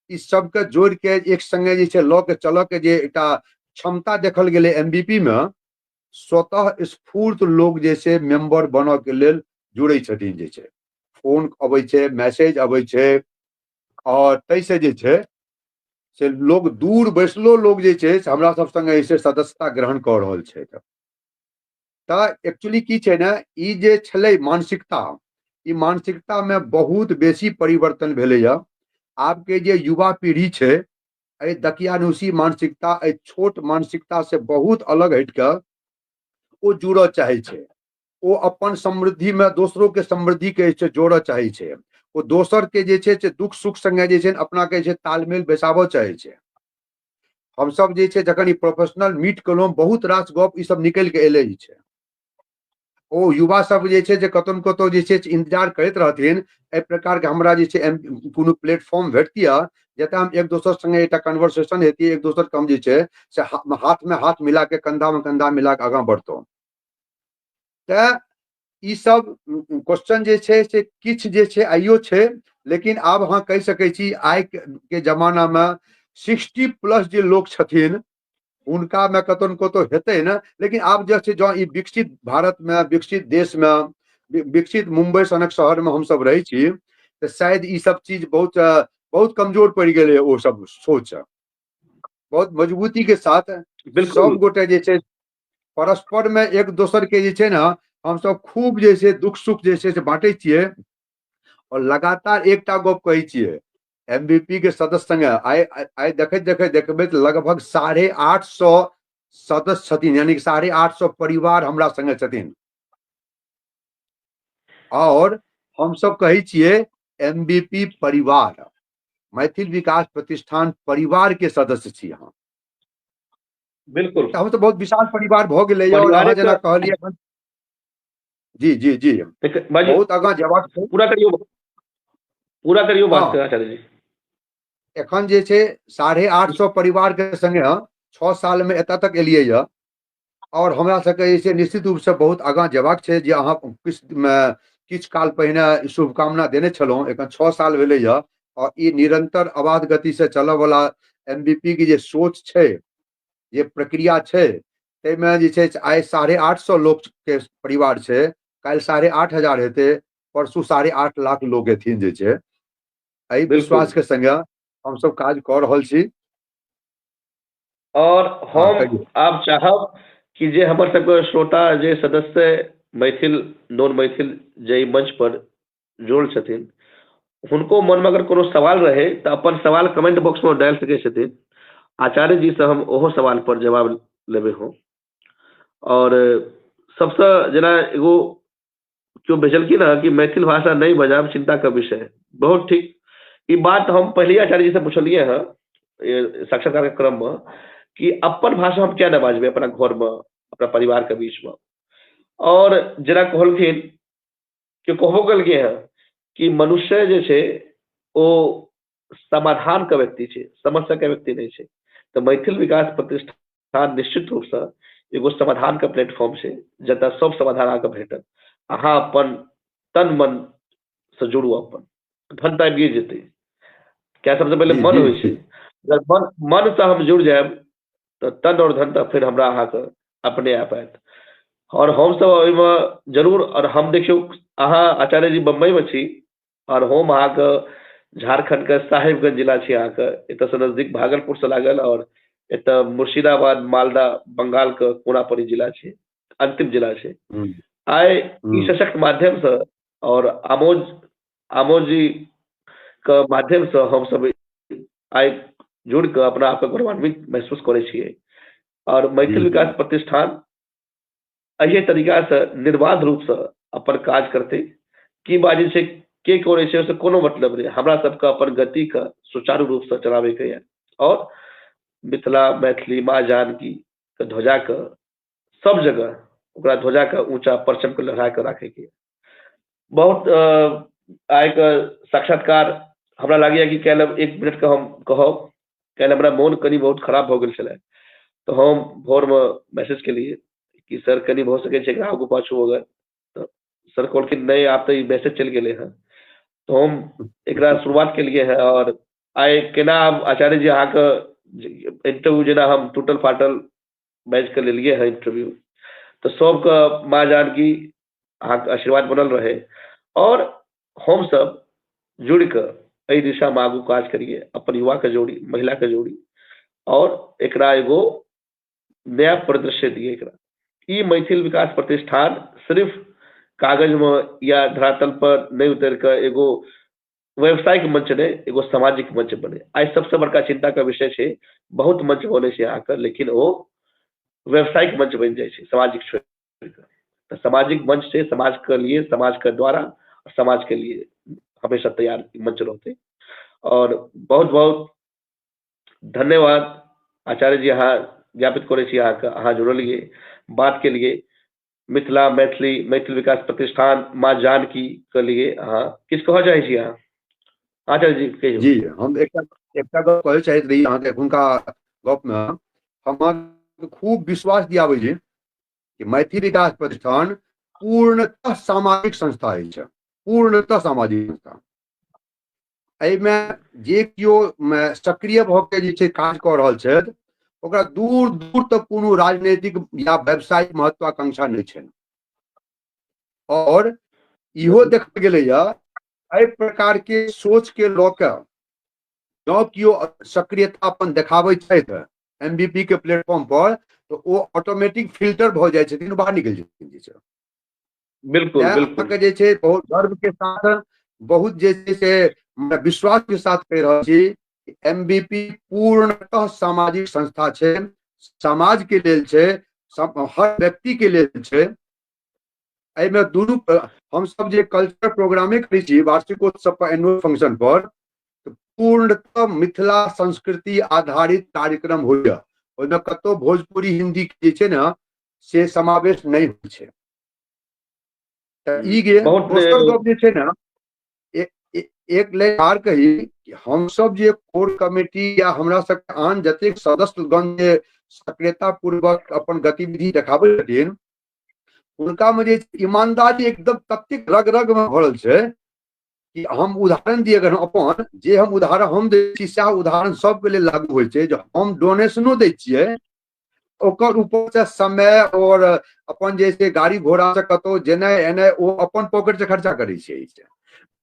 ई सबके जोड़ के एक संगे जे छै लऽ के चलऽ के जे एकटा क्षमता देखल गेलै एमबीपी में, स्वतः स्फूर्त लोग जे छै मेंबर बनऽ के लेल जुड़ै छथिन। जे छै फोन अबै छै, मैसेज अबै छै, और ताहिसँ जे छै से लोग दूर बैसलो लोग जे छै से हमरा सब संगे जे छै सदस्यता ग्रहण कऽ रहल छै। तऽ एक्चुअली की छै ने, ई जे छलै मानसिकता, ई मानसिकता में बहुत बेसी परिवर्तन भेलैया। आबके जे युवा पीढ़ी छै एहि दकियानुसी मानसिकता, एहि छोट मानसिकता से बहुत अलग हटि कऽ ओ जुड़ऽ चाहै छै। ओ अपन समृद्धि में दोसरो के समृद्धि के जे छै जोड़ऽ चाहै छै। ओ दोसर के जे छै से दुख सुख संगे जे छै अपना के जे तालमेल बैसाबऽ चाहै छै। हमसब जे छै जखन ई प्रोफेशनल मीट केलहुँ, बहुत रास गप ई सब निकलि के एलै छै। ओ युवा सब जे छै जे कतौ ने कतौ जे छै इंतजार करैत रहथिन एहि प्रकार के हमरा जे छै कोनो प्लेटफॉर्म भेटतियै जतऽ हम एक दोसर संगे एकटा कन्वर्सेशन हेतियै, एक दोसर के हम जे छै से हाथ में हाथ मिला के, कंधा में कंधा मिला के आगाँ बढ़तहुँ। तऽ ई सब क्वेश्चन जे छै से किछु जे छै आइयो छै, लेकिन आब अहाँ कहि सकै छी आइ के जमाना में 60+ जे लोक छथिन हुनका में कतौ ने कतौ हेतै ने। लेकिन आब जे छै जँ ई विकसित भारत में, विकसित देश में, विकसित मुंबई सनक शहर में हमसब रहै छी तऽ शायद ई सब चीज बहुत बहुत कमजोर पड़ि गेलै। ओ सब सोच बहुत मजबूती के साथ सब गोटे जे छै परस्पर में एक दोसर के जे छै ने हमसब खूब जे छै दुख सुख जे छै से बांटै छियै। और लगातार एकटा गप कहै छियै, एमबीपी के सदस्य संगे आइ आइ देखैत देखैत देखबै तऽ लगभग 850 सदस्य छथिन, यानी कि 850 परिवार हमरा संगे छथिन। और हमसब कहै छियै एमबीपी परिवार, मैथिल विकास प्रतिष्ठान परिवार के सदस्य छी हम। बिल्कुल, हम तऽ बहुत विशाल परिवार भऽ गेलै। और अहाँ जेना कहलियै, जी जी जी, बहुत आगाँ जेबाक छै। पूरा करियौ, पूरा करियौ बात आचार्य जी। एखन जे छै 850 परिवार के संगे 6 साल में एतऽ तक एलियै यऽ। और हमरा सबके जे छै निश्चित रूप से बहुत आगाँ जेबाक छै। जे अहाँ किछु काल पहिने शुभकामना देने छलहुँ, एखन 6 साल भेलै यऽ और ई निरंतर अबाध गति से चलऽ वाला एमबीपी के जे सोच छै, जे प्रक्रिया छै, ताहिमे जे छै आइ 850 लोक के परिवार छै, काल्हि 8,500 हेतै, परसू 8.5 लाख लोक हेथिन जे छै। एहि विश्वास के संगे हमसब काज कऽ रहल छी। और हम आब चाहब कि जे हमर सबके श्रोता, जे सदस्य मैथिल नॉन मैथिल जे मंच पर जुड़ल छथिन, हुनको मनमे अगर कोनो सवाल रहे तऽ अपन सवाल कमेंट बॉक्स में डालि सकै छथिन। आचार्य जी से हम ओहो सवाल पर जवाब लेबै हम। और सबसे जेना एगो केओ भेजलखिन हँ कि मैथिल भाषा नहीं बजाब चिंता का विषय, बहुत ठीक ई बात हम पहले आचार्य जी से पुछलिए हँ साक्षात्कार के क्रम में कि अपन भाषा हम क्या नहीं बाजबे अपना घर में, अपना परिवार के बीच में। और जेना कहलखिन कि कहबो केलकै हँ कि मनुष्य जे छै ओ समाधान के व्यक्ति छै, समस्या के व्यक्ति नहीं छै। तऽ मैथिल विकास प्रतिष्ठान निश्चित रूप से एगो समाधान के प्लेटफॉर्म छै जतऽ सब समाधान अहाँके भेटत। अहाँ अपन तन मन से जुड़ू, अपन धन तऽ आबिए जेतै। क्या सबसे पहिले मन होइ छै, अगर मन मन से हम जुड़ जायब तऽ तन और धन तऽ फेर हमरा अहाँके अपने आप आयत। और हमसब ओहिमे जरूर, और हम देखियौ अहाँ आचार्य जी बम्बई में छी और हम अहाँके झारखंड के साहिबगंज जिला छी अहाँके, एतऽसँ नजदीक भागलपुर से लागल और एतऽ मुर्शिदाबाद मालदा बंगाल के कोनापरी जिला छै, अंतिम जिला छै। आइ ई सशक्त माध्यम से और आमोद जी के माध्यम से हमसब आइ जुड़ के अपना आपके गौरवान्वित महसूस करै छियै। और मैथिल विकास प्रतिष्ठान एहि तरीका से निर्बाध रूप से अपन काज करतै। की बाजै छै के करै छै ओहिसँ कोनो मतलब नहि, हमरा सबके अपन गति के सुचारू रूप से चलाबै के यऽ। और मिथिला मैथिली माँ जानकी के ध्वजा के सब जगह ओकरा ध्वजा के ऊंचा परचम के लहरा के राखे के। बहुत आइ के साक्षात्कार हमरा लागैया कि काल्हि 1 मिनट के हम कहब, काल्हि हमरा मोन कनि बहुत खराब भऽ गेल छलै तऽ हम भोरमे मैसेज केलियै कि सर कनि भऽ सकै छै एकरा आगू पाछू अगर, तऽ सर कहलखिन नहि आब तऽ ई मैसेज चलि गेलै हँ। तऽ हम एकरा शुरुआत केलियै हँ। आओर आइ केना आब आचार्य जी अहाँके इंटरव्यू जेना हम टूटल फाटल बाजि कऽ लेलियै हँ इंटरव्यू, तऽ सबके माँ जानकी अहाँके आशीर्वाद बनल रहै और हमसब जुड़ि कऽ एहि दिशामे आगू काज करियै, अपन युवाके जोड़ी, महिलाके जोड़ी और एकरा एगो नया परिदृश्य दिए। एकरा ई मैथिल विकास प्रतिष्ठान सिर्फ कागजमे या धरातल पर नहि उतरि कऽ एगो व्यवसायिक मंच नहि, एगो सामाजिक मंच बने। आइ सबसे बड़का चिंता के विषय छै, बहुत मंच बनै छै अहाँके, लेकिन ओ व्यवसायिक मंच बनि जाइ छै सामाजिक छोड़ि कऽ। तऽ सामाजिक मंच छै समाज के लिए, समाज के द्वारा, समाज के लिए हमेशा तैयार मंच रहतै। और बहुत बहुत धन्यवाद आचार्य जी, अहाँ ज्ञापित करै छी अहाँके, अहाँ जुड़लियै, बात के लिए मिथिला मैथिली मैथिल विकास प्रतिष्ठान माँ जानकी के लिए अहाँ किछु कहऽ चाहै छी? अहाँ आचार्य जी कहियौ। जी, हम एकटा एकटा गप कहै चाहैत रही अहाँके। एखुनका गपमे हम खूब विश्वास दियाबै छी कि मैथिली विकास प्रतिष्ठान पूर्णतः सामाजिक संस्था अछि, पूर्णतः सामाजिक संस्था। एहिमे जे केओ सक्रिय भऽ के जे छै काज कऽ रहल छथि, ओकरा दूर दूर तक कोनो राजनीतिक या व्यावसायिक महत्वाकांक्षा नहि छै। और इहो देखल गेलैया, एहि प्रकार के सोच के लऽ के जँ केओ सक्रियता अपन देखाबै छथि एमबीपी के प्लेटफॉर्म पर, तऽ ओ ऑटोमेटिक फिल्टर भऽ जाइ छथिन, बाहर निकलि जेथिन जे छै। बिल्कुल बिल्कुल। अहाँके जे छै बहुत गर्व के साथ, बहुत जे छै से विश्वास के साथ कहि रहल छी, एमबीपी पूर्णतः सामाजिक संस्था छै, समाज के लेल छै, हर व्यक्ति के लेल छै। एहिमे दुनू हमसब जे कल्चर प्रोग्रामे करै छी वार्षिकोत्सव पर, एनुअल फंक्शन पर, तऽ पूर्णतः मिथिला संस्कृति आधारित कार्यक्रम होइया। ओहिमे कतौ भोजपुरी हिंदी के जे छै ने से समावेश नहि होइ छै। तऽ ई गेल। बहुत दोसर गप जे छै ने, एक लाइन आर कही कि हमसब जे कोर कमेटी या हमरा सबके आन जतेक सदस्यगण जे सक्रियता पूर्वक अपन गतिविधि देखाबै छथिन, हुनका में जे ईमानदारी एकदम ततेक रग रग में भरल छै कि हम उदाहरण दिए, अगर अपन जे हम उदाहरण हम दै छी सएह उदाहरण सबके लेल लागू होइ छै। जे हम डोनेशनो दै छियै, ओकर ऊपर से समय और अपन जे छै गाड़ी घोड़ा से कतौ जेनाइ एनाइ ओ अपन पॉकेट से खर्चा करै छै।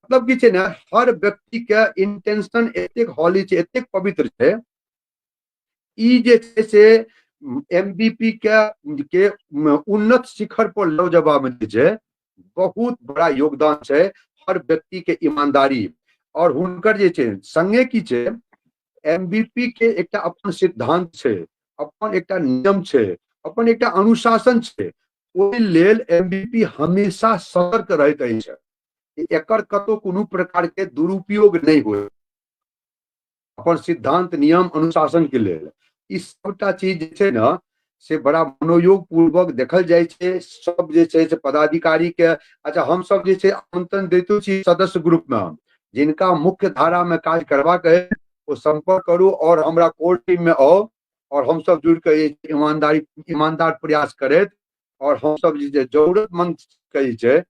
मतलब की छै ने, हर व्यक्ति के इंटेंशन एतेक हॉली छै, एतेक पवित्र छै। ई जे छै से एमबीपी के उन्नत शिखर पर लऽ जबा में जे छै बहुत बड़ा योगदान छै हर व्यक्ति के ईमानदारी और हुनकर जे छै। संगे की छै, एमबीपी के एकटा अपन सिद्धांत छै, अपन एकटा नियम छै, अपन एकटा अनुशासन छै। ओहि लेल एमबीपी हमेशा सतर्क रहैत अछि, एकर कतौ कोनो प्रकार के दुरुपयोग नहि होय अपन सिद्धांत नियम अनुशासन के लेल। ई सबटा चीज जे छै ने से बड़ा मनोयोग पूर्वक देखल जाइ छै सब जे छै से पदाधिकारी के। अच्छा, हमसब जे छै आमंत्रण दैतो छी सदस्य ग्रुप में, जिनका मुख्य धारा में काज करबाक है ओ संपर्क करू और हमरा कोर टीम में आओ और हमसब जुड़ के ईमानदारी ईमानदार प्रयास करैत और हमसब जे जरूरतमंद के जे छै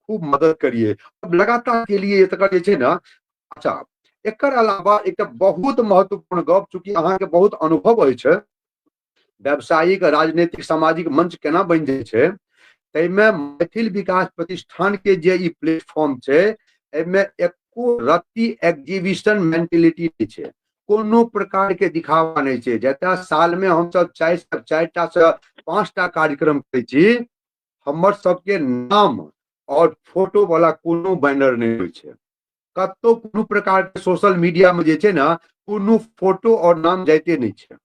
खूब मदद करिए अब लगातार के लिए तकर जे छै ने। अच्छा, एकर अलावा एकटा बहुत महत्वपूर्ण गप, चूंकि अहाँके बहुत अनुभव अछि व्यावसायिक राजनीतिक सामाजिक मंच केना बनि जाइ छै, ताहिमे मैथिल विकास प्रतिष्ठान के जे ई प्लेटफॉर्म छै एहिमे एको रत्ती एग्जीबिशन मेंटेलिटी नहि छै, कोनो प्रकार के दिखावा नहि छै। जतऽ साल में हमसब 4 टा से 5 टा कार्यक्रम करै छी, हमर सबके नाम और फोटो वाला कोनो बैनर नहि होइ छै कतौ। कोनो प्रकार के सोशल मीडिया में जे छै ने कोनो फोटो और नाम जाइते नहि छै।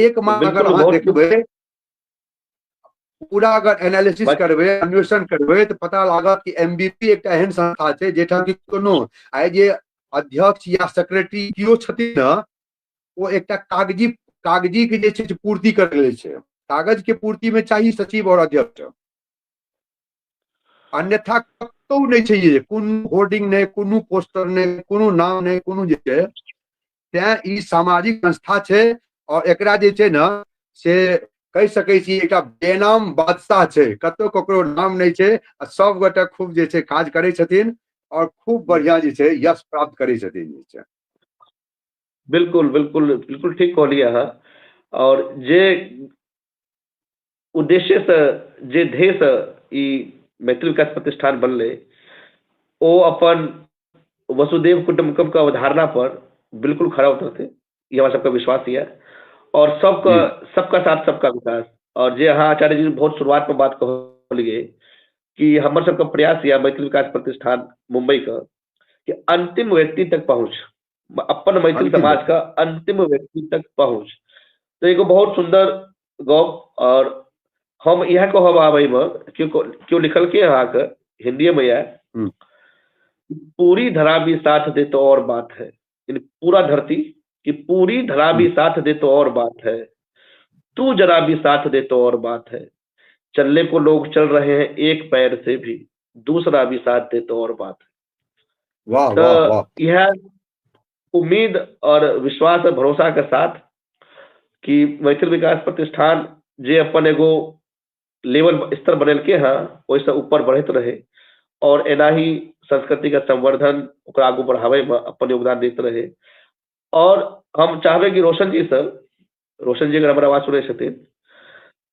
एक माह अगर अहाँ देखबै पूरा, अगर एनालिसिस करबै, अन्वेषण करबै, तऽ पता लागत कि एमबीपी एकटा एहन संस्था छै जाहिठाम कि कोनो आइ जे अध्यक्ष या सेक्रेटरी केओ छथिन ने, ओ एकटा कागजी कागजी के जे छै पूर्ति करै छै। कागज के पूर्ति में चाही सचिव और अध्यक्ष, अन्यथा कतौ नहि छै। ये कोनो होर्डिंग नहि, कोनो पोस्टर नहि, कोनो नाम नहि, कोनो जे छै। तें ई सामाजिक संस्था छै। और एकरा जे छै ने से कहि सकै छी एकटा बेनाम बादशाह छै, कतौ ककरो नाम नहि छै आ सब गोटे खूब जे छै काज करै छथिन और खूब बढ़िया जे छै यश प्राप्त करै छथिन जे छै। बिल्कुल बिल्कुल बिल्कुल ठीक कहलियै अहाँ। और जे उद्देश्य से, जे ध्येय से ई मैथिली विकास प्रतिष्ठान बनलै, ओ अपन वसुदेव कुटुम्बकम के अवधारणा पर बिल्कुल खरा उतरतै, ई हमरा सबके विश्वास यऽ। और सबके सबका साथ सबका विकास। और जे अहाँ आचार्य जी बहुत शुरुआत में बात कहलियै कि हमर सबके प्रयास यऽ मैथिली विकास प्रतिष्ठान मुंबई के कि अंतिम व्यक्ति तक पहुँच, अपन मैथिल समाज का अंतिम व्यक्ति तक पहुँच। तो एगो बहुत सुंदर गप। और हम इएह कहब आब एहिमे, केओ लिखलकै अहाँके हिंदीए में यऽ, पूरी धरा भी साथ दे तो और बात है, यानी पूरा धरती कि पूरी धरा भी साथ दे तो और बात है, तू जरा भी साथ दे तो और बात है, चलने को लोग चल रहे हैं एक पैर से भी, दूसरा भी साथ दे तो और बात है। वाह वाह वाह। यह उम्मीद और विश्वास और भरोसा के साथ कि मैथिल विकास प्रतिष्ठान जे अपन एगो लेवल स्तर बनेलके हँ ओहिसँ ऊपर बढ़ैत रहे और एना ही संस्कृति के संवर्धन ओकरा आगू बढ़ावे में अपन योगदान दैत रहे। और हम चाहबै कि रोशन जी सर, रोशन जी अगर हमर आवाज सुनै छथिन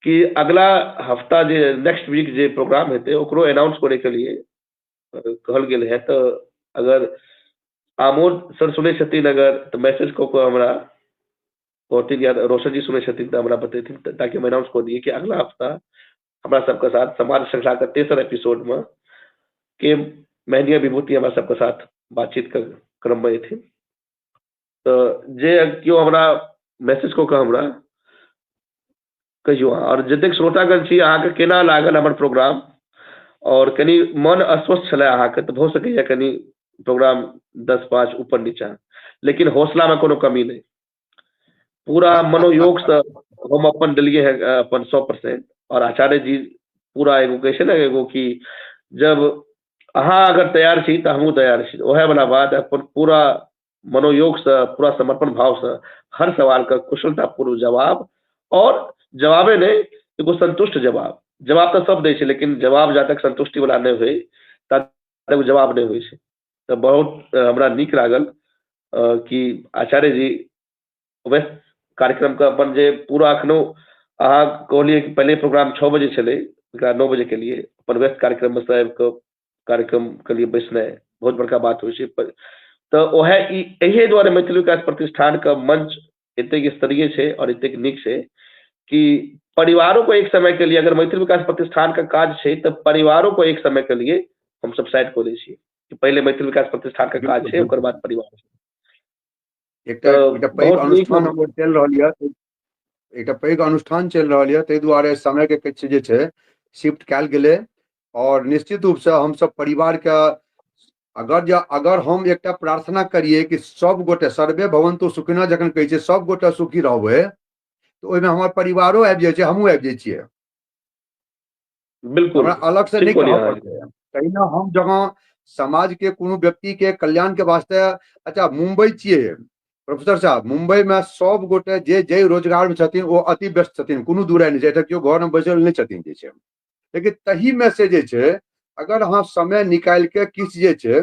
कि अगला हफ्ता जे नेक्स्ट वीक जे प्रोग्राम हेतै ओकरो अनाउंस करे के लिए कहल गेल है। तो अगर आमोद सर सुनै छथिन अगर तो मैसेज कऽ कऽ हमरा कहथिन, या रोशन जी सुनै छथिन तऽ हमरा बतेथिन ताकि हम अनाउंस कऽ दियै कि अगला हफ्ता हमरा सबके साथ समाज श्रृंखला के तेसर एपिसोड में के महनीय विभूति हमरा सबके साथ बातचीत के क्रम में एथिन। तऽ जे केओ हमरा मैसेज कऽ कऽ हमरा कहियौ। और जतेक श्रोतागण छी, अहाँके केना लागल हमर प्रोग्राम, और कनि मन अस्वस्थ छलै अहाँके तऽ भऽ सकैए कनि प्रोग्राम 10-5 ऊपर नीचा, लेकिन हौसलामे कोनो कमी नहि, पूरा मनोयोगसँ हम अपन देलियै है अपन 100%। और आचार्य जी पूरा एगो कहै छै ने एगो कि जब अहाँ अगर तैयार छी तऽ हमहूँ तैयार छी, ओएह वाला बात अपन पूरा मनोयोगसँ पूरा समर्पण भावसँ हर सवालके कुशलतापूर्व जवाब, और जवाबे नहि एगो संतुष्ट जवाब। जवाब तऽ सब दै छै लेकिन जवाब जा तक संतुष्टि वाला नहि होइ ता तक जवाब नहि होइ छै। तऽ बहुत हमरा नीक लागल कि आचार्य जी वैह कार्यक्रम के अपन जे पूरा अखनो अहाँ कहलियै कि पहिले प्रोग्राम 6 बजे छलै, एकरा 9 बजे के लिए अपन व्यस्त कार्यक्रम में से आबि कऽ कार्यक्रम के लिए बैसनाइ बहुत बड़का बात होइ छै। तऽ ओएह एहि दुआरे मैथिली विकास प्रतिष्ठान के मंच एतेक स्तरीय छै और एतेक नीक छै कि परिवारों को एक समय के लिए, अगर मैथिली विकास प्रतिष्ठान का काज छै तऽ परिवारों को एक समय के लिए हम सब साइड कऽ दै छियै कि पहिले मैथिली विकास प्रतिष्ठान के काज छै ओकर बाद परिवार छै। एकटा एकटा पैघ अनुष्ठान हमर चलि रहल यऽ, एकटा पैघ अनुष्ठान चलि रहल यऽ, ताहि दुआरे समय के किछु जे छै शिफ्ट कयल गेलै। और निश्चित रूप से हमसब परिवार के अगर हम एकटा प्रार्थना करियै कि सब गोटे सर्वे भवन्तु सुखिनः जखन कहै छियै सब गोटे सुखी रहबै तऽ ओहिमे हमर परिवारो आबि जाइ छै, हमहूँ आबि जाइ छियै। बिल्कुल हमरा अलग से नहि कहऽ पड़तै। तहिना हम जहाँ समाज के कोनो व्यक्ति के कल्याण के वास्ते, अच्छा मुंबई छियै प्रोफेसर साहब, मुंबई में सब गोटे जे जाहि रोजगार में छथिन ओ अति व्यस्त छथिन, कोनो दूर नहि छै, एतऽ केओ घर में बैसल नहि छथिन जे छै। लेकिन तही में से जे छै अगर अहाँ समय निकालि के किछु जे छै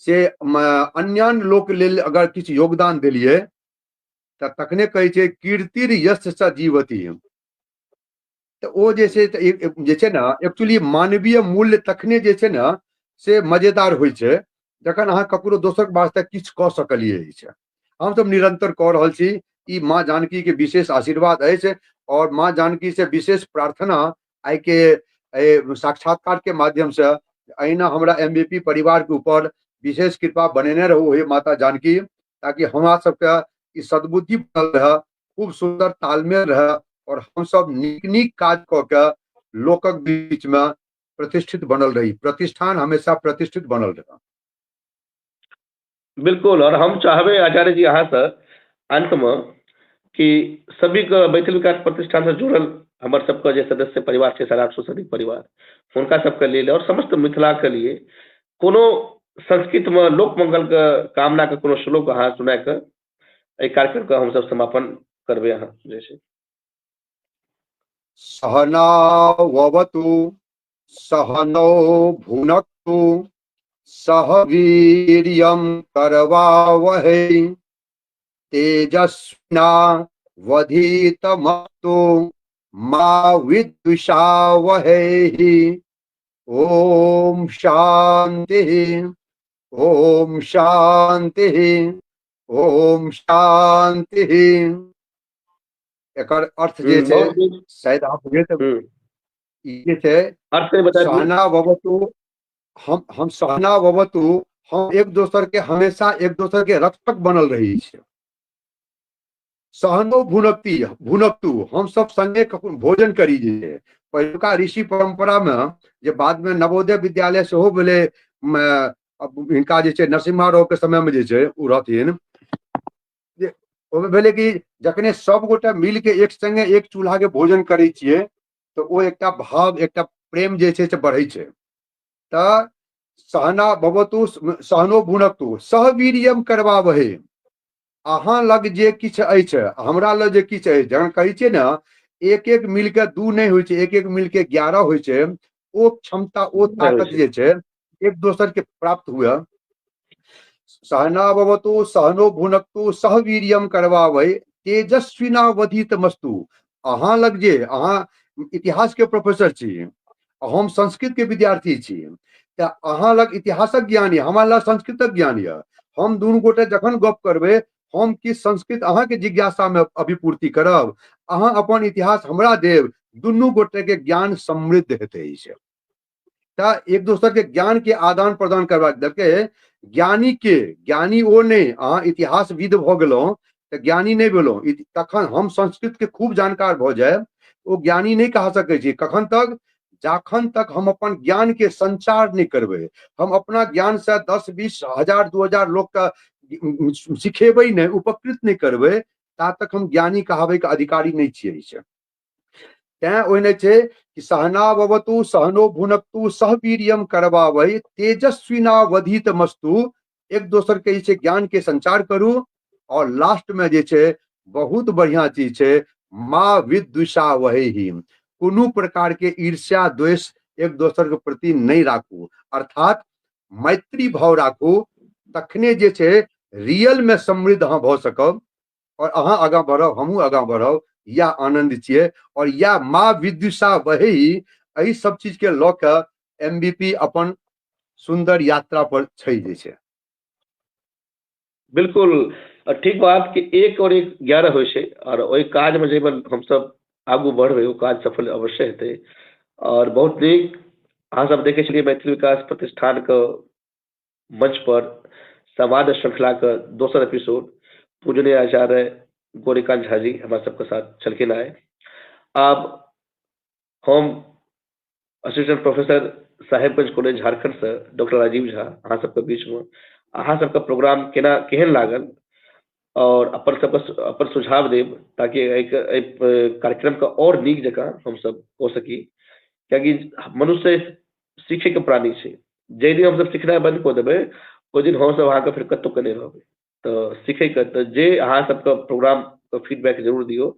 से अन्यान्य लोक लेल अगर किछु योगदान देलियै तऽ तखने कहै छै कीर्तिर यश स जीवती। तऽ ओ जे छै जे छै ने एक्चुअली मानवीय मूल्य तखने जे छै ने से मजेदार होइ छै जखन अहाँ ककरो दोसरके वास्ते किछु कऽ सकलियै। छै हमसब निरंतर कऽ रहल छी, ई माँ जानकी के विशेष आशीर्वाद अछि और माँ जानकी से विशेष प्रार्थना आइ के साक्षात्कार के माध्यम से अहिना हमरा MVP परिवार के ऊपर विशेष कृपा बनेने रहू हे माता जानकी, ताकि हमरा सबके ई सद्बुद्धि बनल रहे, खूब सुंदर तालमेल रहे और हम सब नीक नीक काज कऽ के लोकक बीच में प्रतिष्ठित बनल रही, प्रतिष्ठान हमेशा प्रतिष्ठित बनल रहे। बिल्कुल। और हम चाहबे आचार्य जी अहाँ से अंत में कि सभी के मैथिल विकास प्रतिष्ठान से जुड़ल हमर सबके जे सदस्य परिवार छै, 850 से अधिक परिवार, हुनका सबके लेल और समस्त मिथिला के लिए कोनो संस्कृत में लोक मंगल के कामना के कोनो श्लोक अहाँ सुना के एहि कार्यक्रम के हमसब समापन करबै अहाँ जे छै। सहनावतु सहनौ भुनक्तु सह वीर्यं करवावहै तेजस्विना वधीतमस्तु मा विद्विषावहै। ओम शांति, ओम शांति, ओम शांति। एकर अर्थ जे छै शायद अहाँ बुझैत ई जे छै सहना भवतु, हम सहना भवतु, हम एक दोसर के हमेशा एक दोसर के रक्षक बनल रही छी। सहनो भुनक्ति भुनक्तु, हम सब संगे भोजन करी। जे पहिलुका ऋषि परंपरा में जे बाद में नवोदय विद्यालय सेहो भेलै, हिनका जे छै नरसिम्हा राव के समय में जे छै ओ रहथिन, जे ओहिमे भेलै कि जखने सब गोटा मिल के एक संगे एक चूल्हा के भोजन करै छियै तऽ ओ एकटा भाव, एकटा प्रेम जे छै से बढ़ै छै। तऽ सहना भवतु सहनो भुनक्तु सह वीर्यम करवावहे, अहाँ लग जे किछु अछि हमरा लग जे किछु अछि, जखन कहै छियै ने एक एक मिलके 2 नहि होइ छै, एक एक मिलके 11 होइ छै, ओ क्षमता ओ ताकत जे छै एक दोसर के प्राप्त हुए। सहना भवतु सहनो भुनक्तु सह वीर्यम करवावै तेजस्विना वधित मस्तु। अहाँ लग जे अहाँ इतिहास के प्रोफेसर छी, हम संस्कृत के विद्यार्थी छी, तऽ अहाँ लग इतिहासक ज्ञान यऽ, हमरा लग संस्कृतक ज्ञान यऽ, हम दुनू गोटे जखन गप करबै, हम कि संस्कृत अहाँके जिज्ञासा में अभिपूर्ति करब, अहाँ अपन इतिहास हमरा देब, दुनू गोटे के ज्ञान समृद्ध हेतै। तऽ एक दोसर के ज्ञान के आदान प्रदान करबाक देलकै। ज्ञानी के ज्ञानी ओ नहि, अहाँ इतिहासविद भऽ गेलहुँ तऽ ज्ञानी नहि भेलहुँ, तखन हम संस्कृत के खूब जानकार भऽ जायब ओ ज्ञानी नहि कहा सकै छी कखन तक, जाखन तक हम अपन ज्ञान के संचार नहि करबै, हम अपना ज्ञान से 10 20 1000 2000 लोक के सिखेबै नहि, उपकृत नहि करबै, ता तक हम ज्ञानी कहाबै के अधिकारी नहि छियै। से तैं ओहिने छै कि सहना भवतु सहनो भुनक्तु सह वीर्यम करवावै तेजस्विना वधित मस्तु। एक दोसर के जे छै ज्ञान के संचार करू। और लास्ट में जे छै बहुत बढ़िया चीज छै, माँ विद्विषा वही, कोनो प्रकार के ईर्ष्या द्वेष एक दोसर के प्रति नहीं राखू, अर्थात मैत्री भाव राखू, तखने जे छै रियल में समृद्ध अहाँ भऽ सकब और अहाँ आगाँ बढ़ब, हमहूँ आगाँ बढ़ब, यह आनंद छियै। और यह माँ विद्विषा वही, एहि सब चीज के लऽ के एमबीपी अपन सुंदर यात्रा पर छै जे छै। बिल्कुल ठीक बात कि 1 और 1 11 होइ छै, और ओहि काज में जाहिमे हमसब आगू बढ़बै ओ काज सफल अवश्य हेतै। और बहुत नीक अहाँ सब देखै छलियै मैथिली विकास प्रतिष्ठान के मंच पर संवाद श्रृंखला के दोसर एपिसोड। पूजनीय आचार्य गौरीकांत झा जी हमरा सबके साथ छलखिन आइ। आब हम assistant professor Sahebganj college Jharkhand से डॉक्टर राजीव झा अहाँ सबके बीच में अहाँ सबके प्रोग्राम केना केहन लागल और अपन सबके अपन सुझाव देब, ताकि एहि कार्यक्रम के और नीक जकाँ हमसब कऽ सकी। कियाकि मनुष्य सीखे के प्राणी छै, जाहि दिन हमसब सिखनाइ बंद कऽ देबै ओहि दिन हमसब अहाँके फेर कतहु के नहि रहबै। तऽ सीखैके तऽ जे अहाँ सबके प्रोग्राम के फीडबैक जरूर दियौ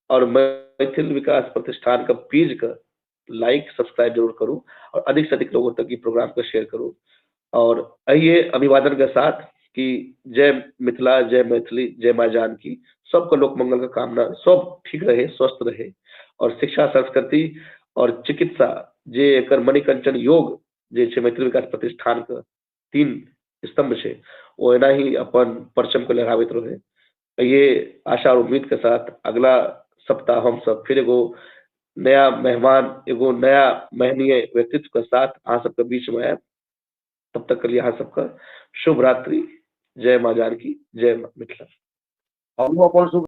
और मैथिल विकास प्रतिष्ठान के पेज के लाइक सब्सक्राइब जरूर करू और अधिक से अधिक लोगों तक ई प्रोग्राम के शेयर करू। और अहिए अभिवादन के साथ कि जय मिथिला, जय मैथिली, जय माँ जानकी। सबके लोक मंगल के कामना, सब ठीक रहे, स्वस्थ रहे और शिक्षा, संस्कृति और चिकित्सा जे एकर मणिकंचन योग जे छै मैथिली विकास प्रतिष्ठान के 3 स्तंभ छै, ओ एना ही अपन परचम के लहराबैत रहे। ये आशा और उम्मीद के साथ अगला सप्ताह हम सब फिर एगो नया मेहमान, एगो नया महनीय व्यक्तित्व के साथ अहाँ सबके बीच में आयब। तब तक के लिए अहाँ सबके शुभ रात्रि। जय माँ जानकी, जय माँ मिथिला। हमहूँ अपन शुभ